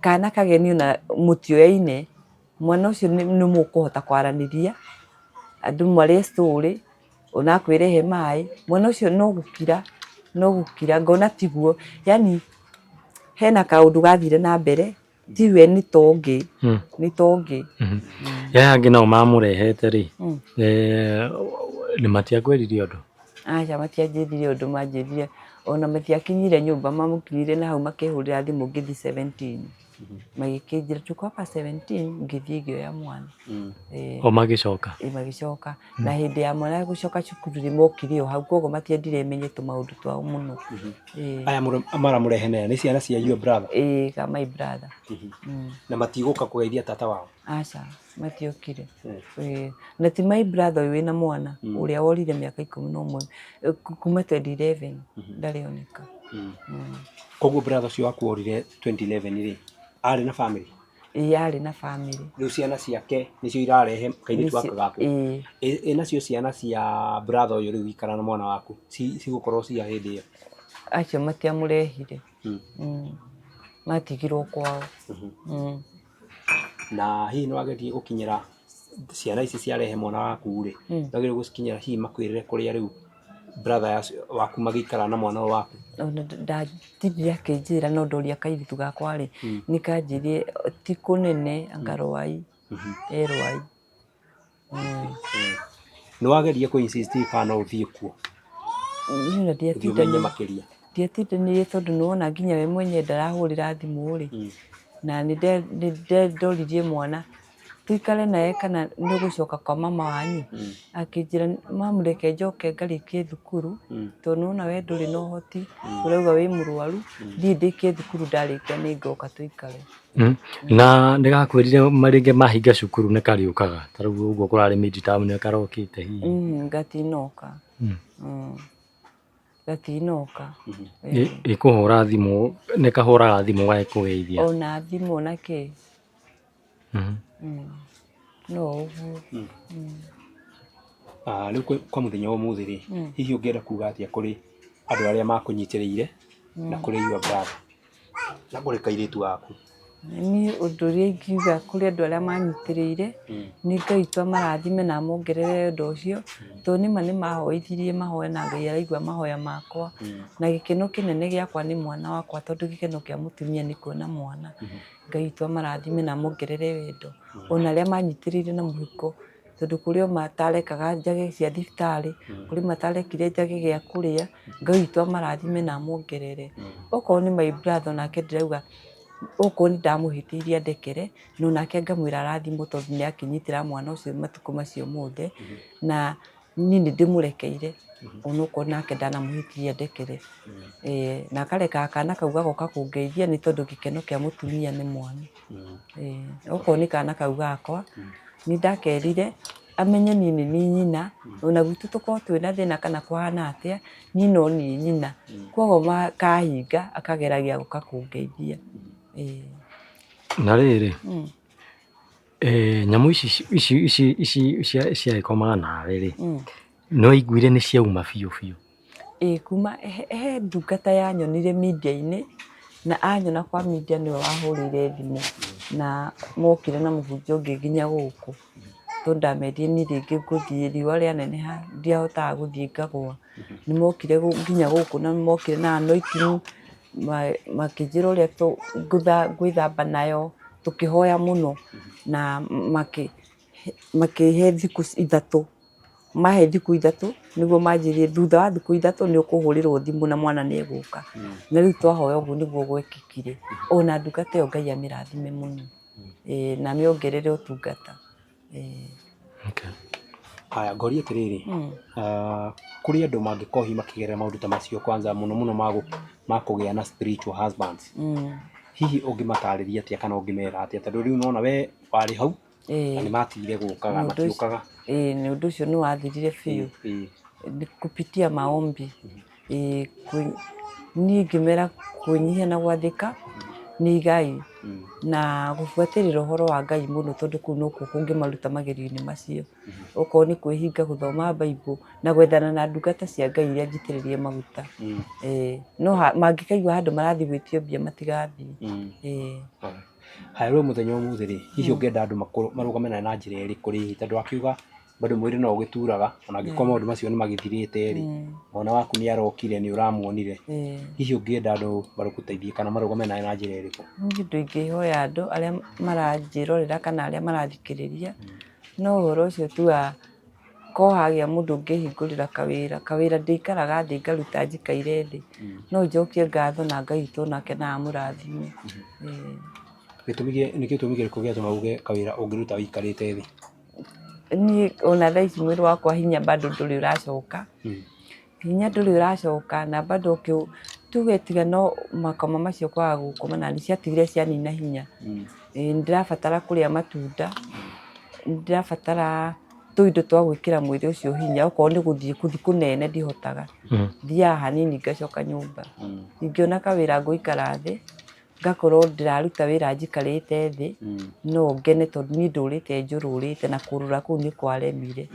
kana kageni ona mũtioyaine, mwana ũcio nĩ mũkũhota kwaranĩria, andũ marĩe story, ona akwĩre he maĩ, mwana ũcio no gũkira, no gũkira, ngona tiguo, yani hena kaũndũ gathire na mbere, tiwe nĩ ta ũngĩ, nĩ ta ũngĩ. Aya angĩ nao mamũrehete rĩ, nĩ matiakwĩrire ũndũ? Aca, matianjĩrire ũndũ, manjĩrire ona matiakinyire nyũmba, mamũkinyire na hau makĩhũrĩra thimũ ngĩthiĩ 17, magĩkĩnjĩra tuko hapa 17, ngĩthiĩ ngĩoya mwana. O magĩcoka? Ĩĩ, magĩcoka. Na hĩndĩ ya mwana gũcoka cukuru rĩ, mokire o hau, koguo matiendire menye tũmaũndũ twao mũno. Aya maramũrehe naya nĩ ciana cia your brother? Ĩĩ, ka my brother. Na matigũka kũgeithia tata wao? Aca, matiokire. Ĩĩ, na ti my brother ũyũ wĩna mwana, ũrĩa worire mĩaka 11, kuma 2011 ndarĩ oneka. Koguo brother ũcio waku worire 2011 rĩ, arĩ na family? Ĩĩ, arĩ na family. Rĩu ciana ciake nĩcio irarehe kairĩtu gaka gaku? Ĩĩ. Ĩ nacio ciana cia brother ũyũ rĩu ikara na mwana waku cigũkorwo cia hĩndĩ ĩyo? Acio matiamũrehire. Matigirwo kwao. Na hihi nĩ wageririe gũkinyĩra ciana ici ciarehe mwana waku rĩ, nĩ wageririe gũcikinyĩra hihi makwĩrĩre kũrĩa rĩu brother waku magĩikara na mwana ũyũ waku? Ona ndatindire akĩnjĩra, no ndoria kairĩtu gakwa rĩ, nĩ kanjĩrire ti kũnene anga Rwai, e Rwai. Nĩ wageria kũ insist kana no ũthiĩ kuo? Niĩ ona Ũthiĩ ũmenye makĩria. Ndiatindanĩire, tondũ nĩ wona nginya we mwenyewe ndarahũrĩra thimũ rĩ, na nĩ ndoririe mwana tũikare naye kana nĩ ũgũcoka kwa mama wanyu, akĩnjĩra, "Mamu, reke njoke ngarĩkie thukuru, tondũ nĩ wona we ndũrĩ na ũhoti, ũrauga wĩ mũrwaru, thiĩ ndĩkie thukuru, ndarĩkia nĩ ngoka tũikare." Na ndĩgakwĩrire rĩngĩ mahinga cukuru nĩ karĩũkaga, ta rĩu ũguo kũrarĩ mid term nĩ karokĩte hihi? Gatinoka. Gatinoka. Ĩkũhũra thimũ, nĩ kahũraga thimũ gagĩkũgeithia? Ona thimũ ona kĩ. No ũguo. Rĩu kwa mũthenya wa ũmũthĩ rĩ, hihi ũngĩenda kuga atĩa kũrĩ andũ arĩa makũnyitĩrĩire na kũrĩ your brother na kũrĩ kairĩtu gaku? Niĩ ũndũ ũrĩa ingiuga kũrĩ andũ arĩa manyitĩrĩire, nĩ Ngai witũ amarathime na amongerere ũndũ ũcio, tondũ nĩma nĩ mahoithirie mahoya na Ngai araigua mahoya makwa. Na gĩkeno kĩnene gĩakwa nĩ mwana wakwa, tondũ gĩkeno kĩa mũtumia nĩ kuona mwana. Ngai witũ amarathime na amongerere wendo. Ona arĩa manyitĩrĩire na mũhuko, tondũ kũrĩ o matarekaga njage cia thibitarĩ, kũrĩ matarekire njage gĩa kũrĩa, Ngai witũ amarathime na amongerere. Okorwo nĩ my brother onake ndĩrauga Okorwo nĩ ndamũhĩtĩirie andekere, no nake ngamwĩra arathimwo tondũ nĩ akĩnyitĩra mwana ũcio matukũ macio mothe, na niĩ nĩ ndĩmũrekeire onokorwo nake ndanamũhĩtĩria andekere. Ĩĩ na akarekaga kana kau gagoka kũngeithia nĩ tondũ gĩkeno kĩa mũtumia nĩ mwana. Ĩĩ okorwo nĩ kana kau gakwa, nĩ ndakerire amenye niĩ nĩ niĩ nyina, ona gwitũ tũkorwo twĩna thĩna kana kũhana atĩa, niĩ no niĩ nyina. Koguo kahinga akageragia gũka kũngeithia. Ĩĩ. Na rĩrĩ, nyamũ ici ici ici ici ciagĩkomaga nawe rĩ, nĩ waiguire nĩ ciauma biũ biũ? Ĩĩ kuma he ndungata yanyonire media-inĩ, na anyona kwa media nĩwe wahũrĩire thimũ, na mokire na mũhunjia ũngĩ nginya gũkũ, tondũ ndamerire niĩ rĩngĩ ngũthiĩ riũa rĩaneneha ndiahotaga gũthiĩ ngagũa. Nĩ mokire nginya gũkũ na mokire na anointing, makĩnjĩra ũrĩa ngwĩthamba nayo, tũkĩhoya mũno na makĩhe thikũ ithatũ. Mahe thikũ ithatũ nĩguo manjĩrire thutha wa thikũ ithatũ nĩ ũkũhũrĩrwo thimũ na mwana nĩ egũka. Na rĩu twahoya ũguo nĩguo gwekĩkire. Ona ndungata ĩyo Ngai amĩrathime mũno ĩĩ na amĩongerere ũtungata. Ĩĩ. Okay. Haya, ngoria atĩrĩrĩ, kũrĩ andũ mangĩkorwo hihi makĩgerera maũndũ ta macio kwanza mũno mũno ma kũgĩa na spiritual husbands. Hihi ũngĩmatarĩria atĩa kana ũngĩmera atĩa? Tondũ rĩu nĩwona we warĩ hau na nĩ matigire gũkaga matiũkaga. Ĩĩ nĩ ũndũ ũcio nĩ wathirire biũ nĩ kupitia maombi. Ĩĩ niĩ ngĩmera kwĩnyihia na gwathĩka nĩ igai na gũbuatĩrĩra ũhoro wa Ngai mũno tondũ kũu nokuo kũngĩmaruta magerio-inĩ macio. Okorwo nĩ kwĩhinga gũthoma Bible na gwethana na ndungata cia Ngai iria njitĩrĩrie maguta. Ĩĩ no mangĩkaigua handũ marathiĩ gwĩtio mbia matigathiĩ. Ĩĩ. Haya rĩu mũthenya ũmũthĩ rĩ, hihi ũngĩenda andũ marũgame nawe na njĩra ĩrĩkũ hihi tondũ wakiuga bado mwĩrĩ no ũgĩturaga ona angĩkorwo maũndũ macio nĩ magĩthirĩte rĩ, mwana waku nĩ arokire nĩ ũramuonire, hihi ũngĩenda andũ magũteithie kana marũgame nawe na njĩra ĩrĩkũ? Niĩ ũndũ ingĩhoya andũ arĩa maranjĩrorera kana arĩa marathikĩrĩria, no ũhoro ũcio tu wa Ko hagĩa mũndũ ũngĩhingũrĩra kawĩra, kawĩra ndĩikaraga thĩ ngaruta njikaire thĩ, no njokie ngatho na Ngai witũ onake no amũrathime. Gĩtũmi nĩ gĩtũmi kĩrĩkũ gĩatũma uge kawĩra ũngĩruta ũikarĩte thĩ? Niĩ ona thaa ici mwĩrĩ wakwa hinya bado ndũrĩ ũracoka. Hinya ndũrĩ ũracoka na bado tuge tiga no makoma macio kwaga gũkoma na nĩ ciatigire cianina hinya. Nĩ ndĩrabatara kũrĩa matunda, nĩ ndĩrabatara tũindo twa gwĩkĩra mwĩrĩ ũcio hinya okorwo nĩ gũthiĩ, gũthiĩ kũnene ndihotaga, thiaga hanini ngacoka nyũmba. Ingĩona kawĩra ngũikara thĩ, ngakorwo ndĩraruta wĩra njikarĩte thĩ, no ngene tondũ niĩ ndũrĩte njũrũrĩte na kũrũra kũu nĩ kwaremire.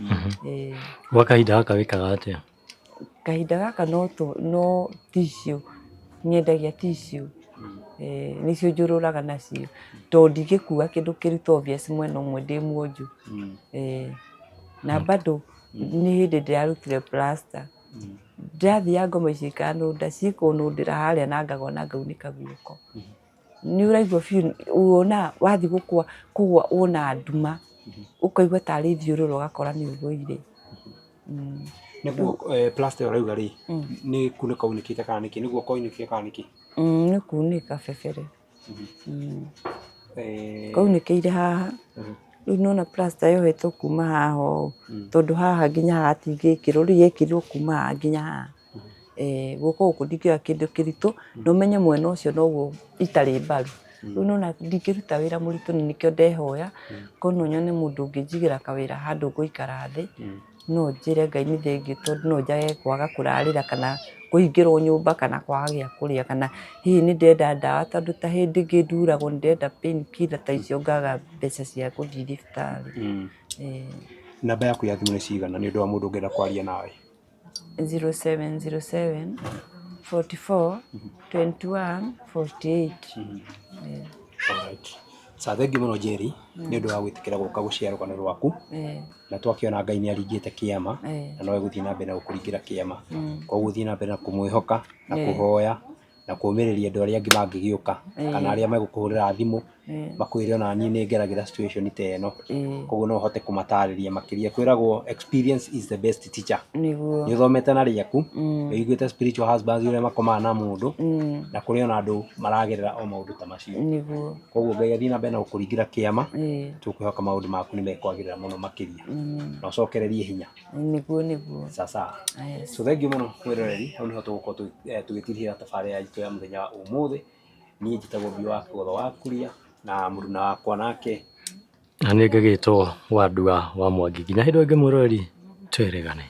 Ĩĩ. Gwa kahinda gaka wĩkaga atĩa? Kahinda gaka no tissue, nyendagia tissue, ĩĩ nĩcio njũrũraga nacio, tondũ ndingĩkua kĩndũ kĩritũ obvious mwena ũmwe ndĩ mwonju, ĩĩ. Na bado nĩ hĩndĩ ndĩrarutire plaster. Ndĩrathiaga ngoma icio ikanũnda, cikũnũndĩra harĩa na ngagwa na ngaunĩka guoko. Nĩ ũraigua biũ wonaga wathiĩ gũkua kũgwa wonaga nduma, ũkaigua tarĩ thiũrũra ũgakora nĩ ũgũire. Nĩguo plaster ĩyo ũrauga rĩ, nĩ kunĩka unĩkĩte kana nĩkĩ? Nĩ guoko ũinĩkire kana nĩkĩ? Nĩ kunĩka bebere. Kaunĩkĩire haha, rĩu nĩwona plaster yohetwo kuma haha ũũ, tondũ haha nginya haha hatingĩkĩrwo, rĩu yekĩrirwo kuma haha nginya haha. Guoko gũkũ ndingĩoya kĩndũ kĩritũ, na ũmenye mwena ũcio noguo itarĩ mbaru. Rĩu nĩwona ndingĩruta wĩra mũritũ na nĩkĩo ndehoya, korwo no nyone mũndũ ũngĩnjigĩra kawĩra handũ ngũikara thĩ. No njĩre Ngai nĩ thengiũ tondũ no njage kwaga kũrarĩra kana kũhingĩrwo nyũmba kana kwaga gĩa kũrĩa kana hihi nĩ ndĩrenda ndawa tondũ ta hĩndĩ ĩngĩ nduragwo nĩ ndĩrenda pain killer ta icio ngaga mbeca cia gũthiĩ thibitarĩ. Ĩĩ. Namba yaku ya thimũ nĩ cigana nĩ ũndũ wa mũndũ ũngĩenda kwaria nawe? 0707 44 21 48. Alright. Sa thengiũ mũno Njeri nĩ ũndũ wa gwĩtĩkĩra gũka gũshare rũgano rwaku. Na twakĩona Ngai nĩ aringĩte kĩama na no egũthiĩ na mbere na gũkũringĩra kĩama. Koguo thiĩ na mbere na kũmwĩhoka na kũhoya na kũmĩrĩria andũ arĩa angĩ mangĩgĩũka kana arĩa megũkũhũrĩra thimũ Makwĩre ona niĩ nĩ ngeragĩra situation ta ĩno. Koguo no ũhote kũmatarĩria makĩria. Kwĩragwo experience is the best teacher. Nĩguo. Nĩ ũthomete na rĩaku, nĩ ũiguĩte spiritual husbands ũrĩa makomaga na mũndũ, na kũrĩ ona andũ maragerera o maũndũ ta macio. Nĩguo. Koguo Ngai athiĩ na mbere na gũkũringĩra kĩama, tũkwĩhoka maũndũ maku nĩ mekwagĩrĩra mũno makĩria. Na ũcokererie hinya. Nĩguo nĩguo. Sasa. Yes. So thank you mũno mwĩroreri, hau nĩho tũgũkorwo tũgĩtirihĩra tabarĩra itũ ya mũthenya wa ũmũthĩ. Niĩ njĩtagwo Biũ wa Kĩgotho wa Kuria na mũruna wakwa nake Na niĩ ngagĩtwo Wandua wa Mwangi. Nginya hĩndĩ ĩyo ĩngĩ mwĩroreri, twĩrĩgane.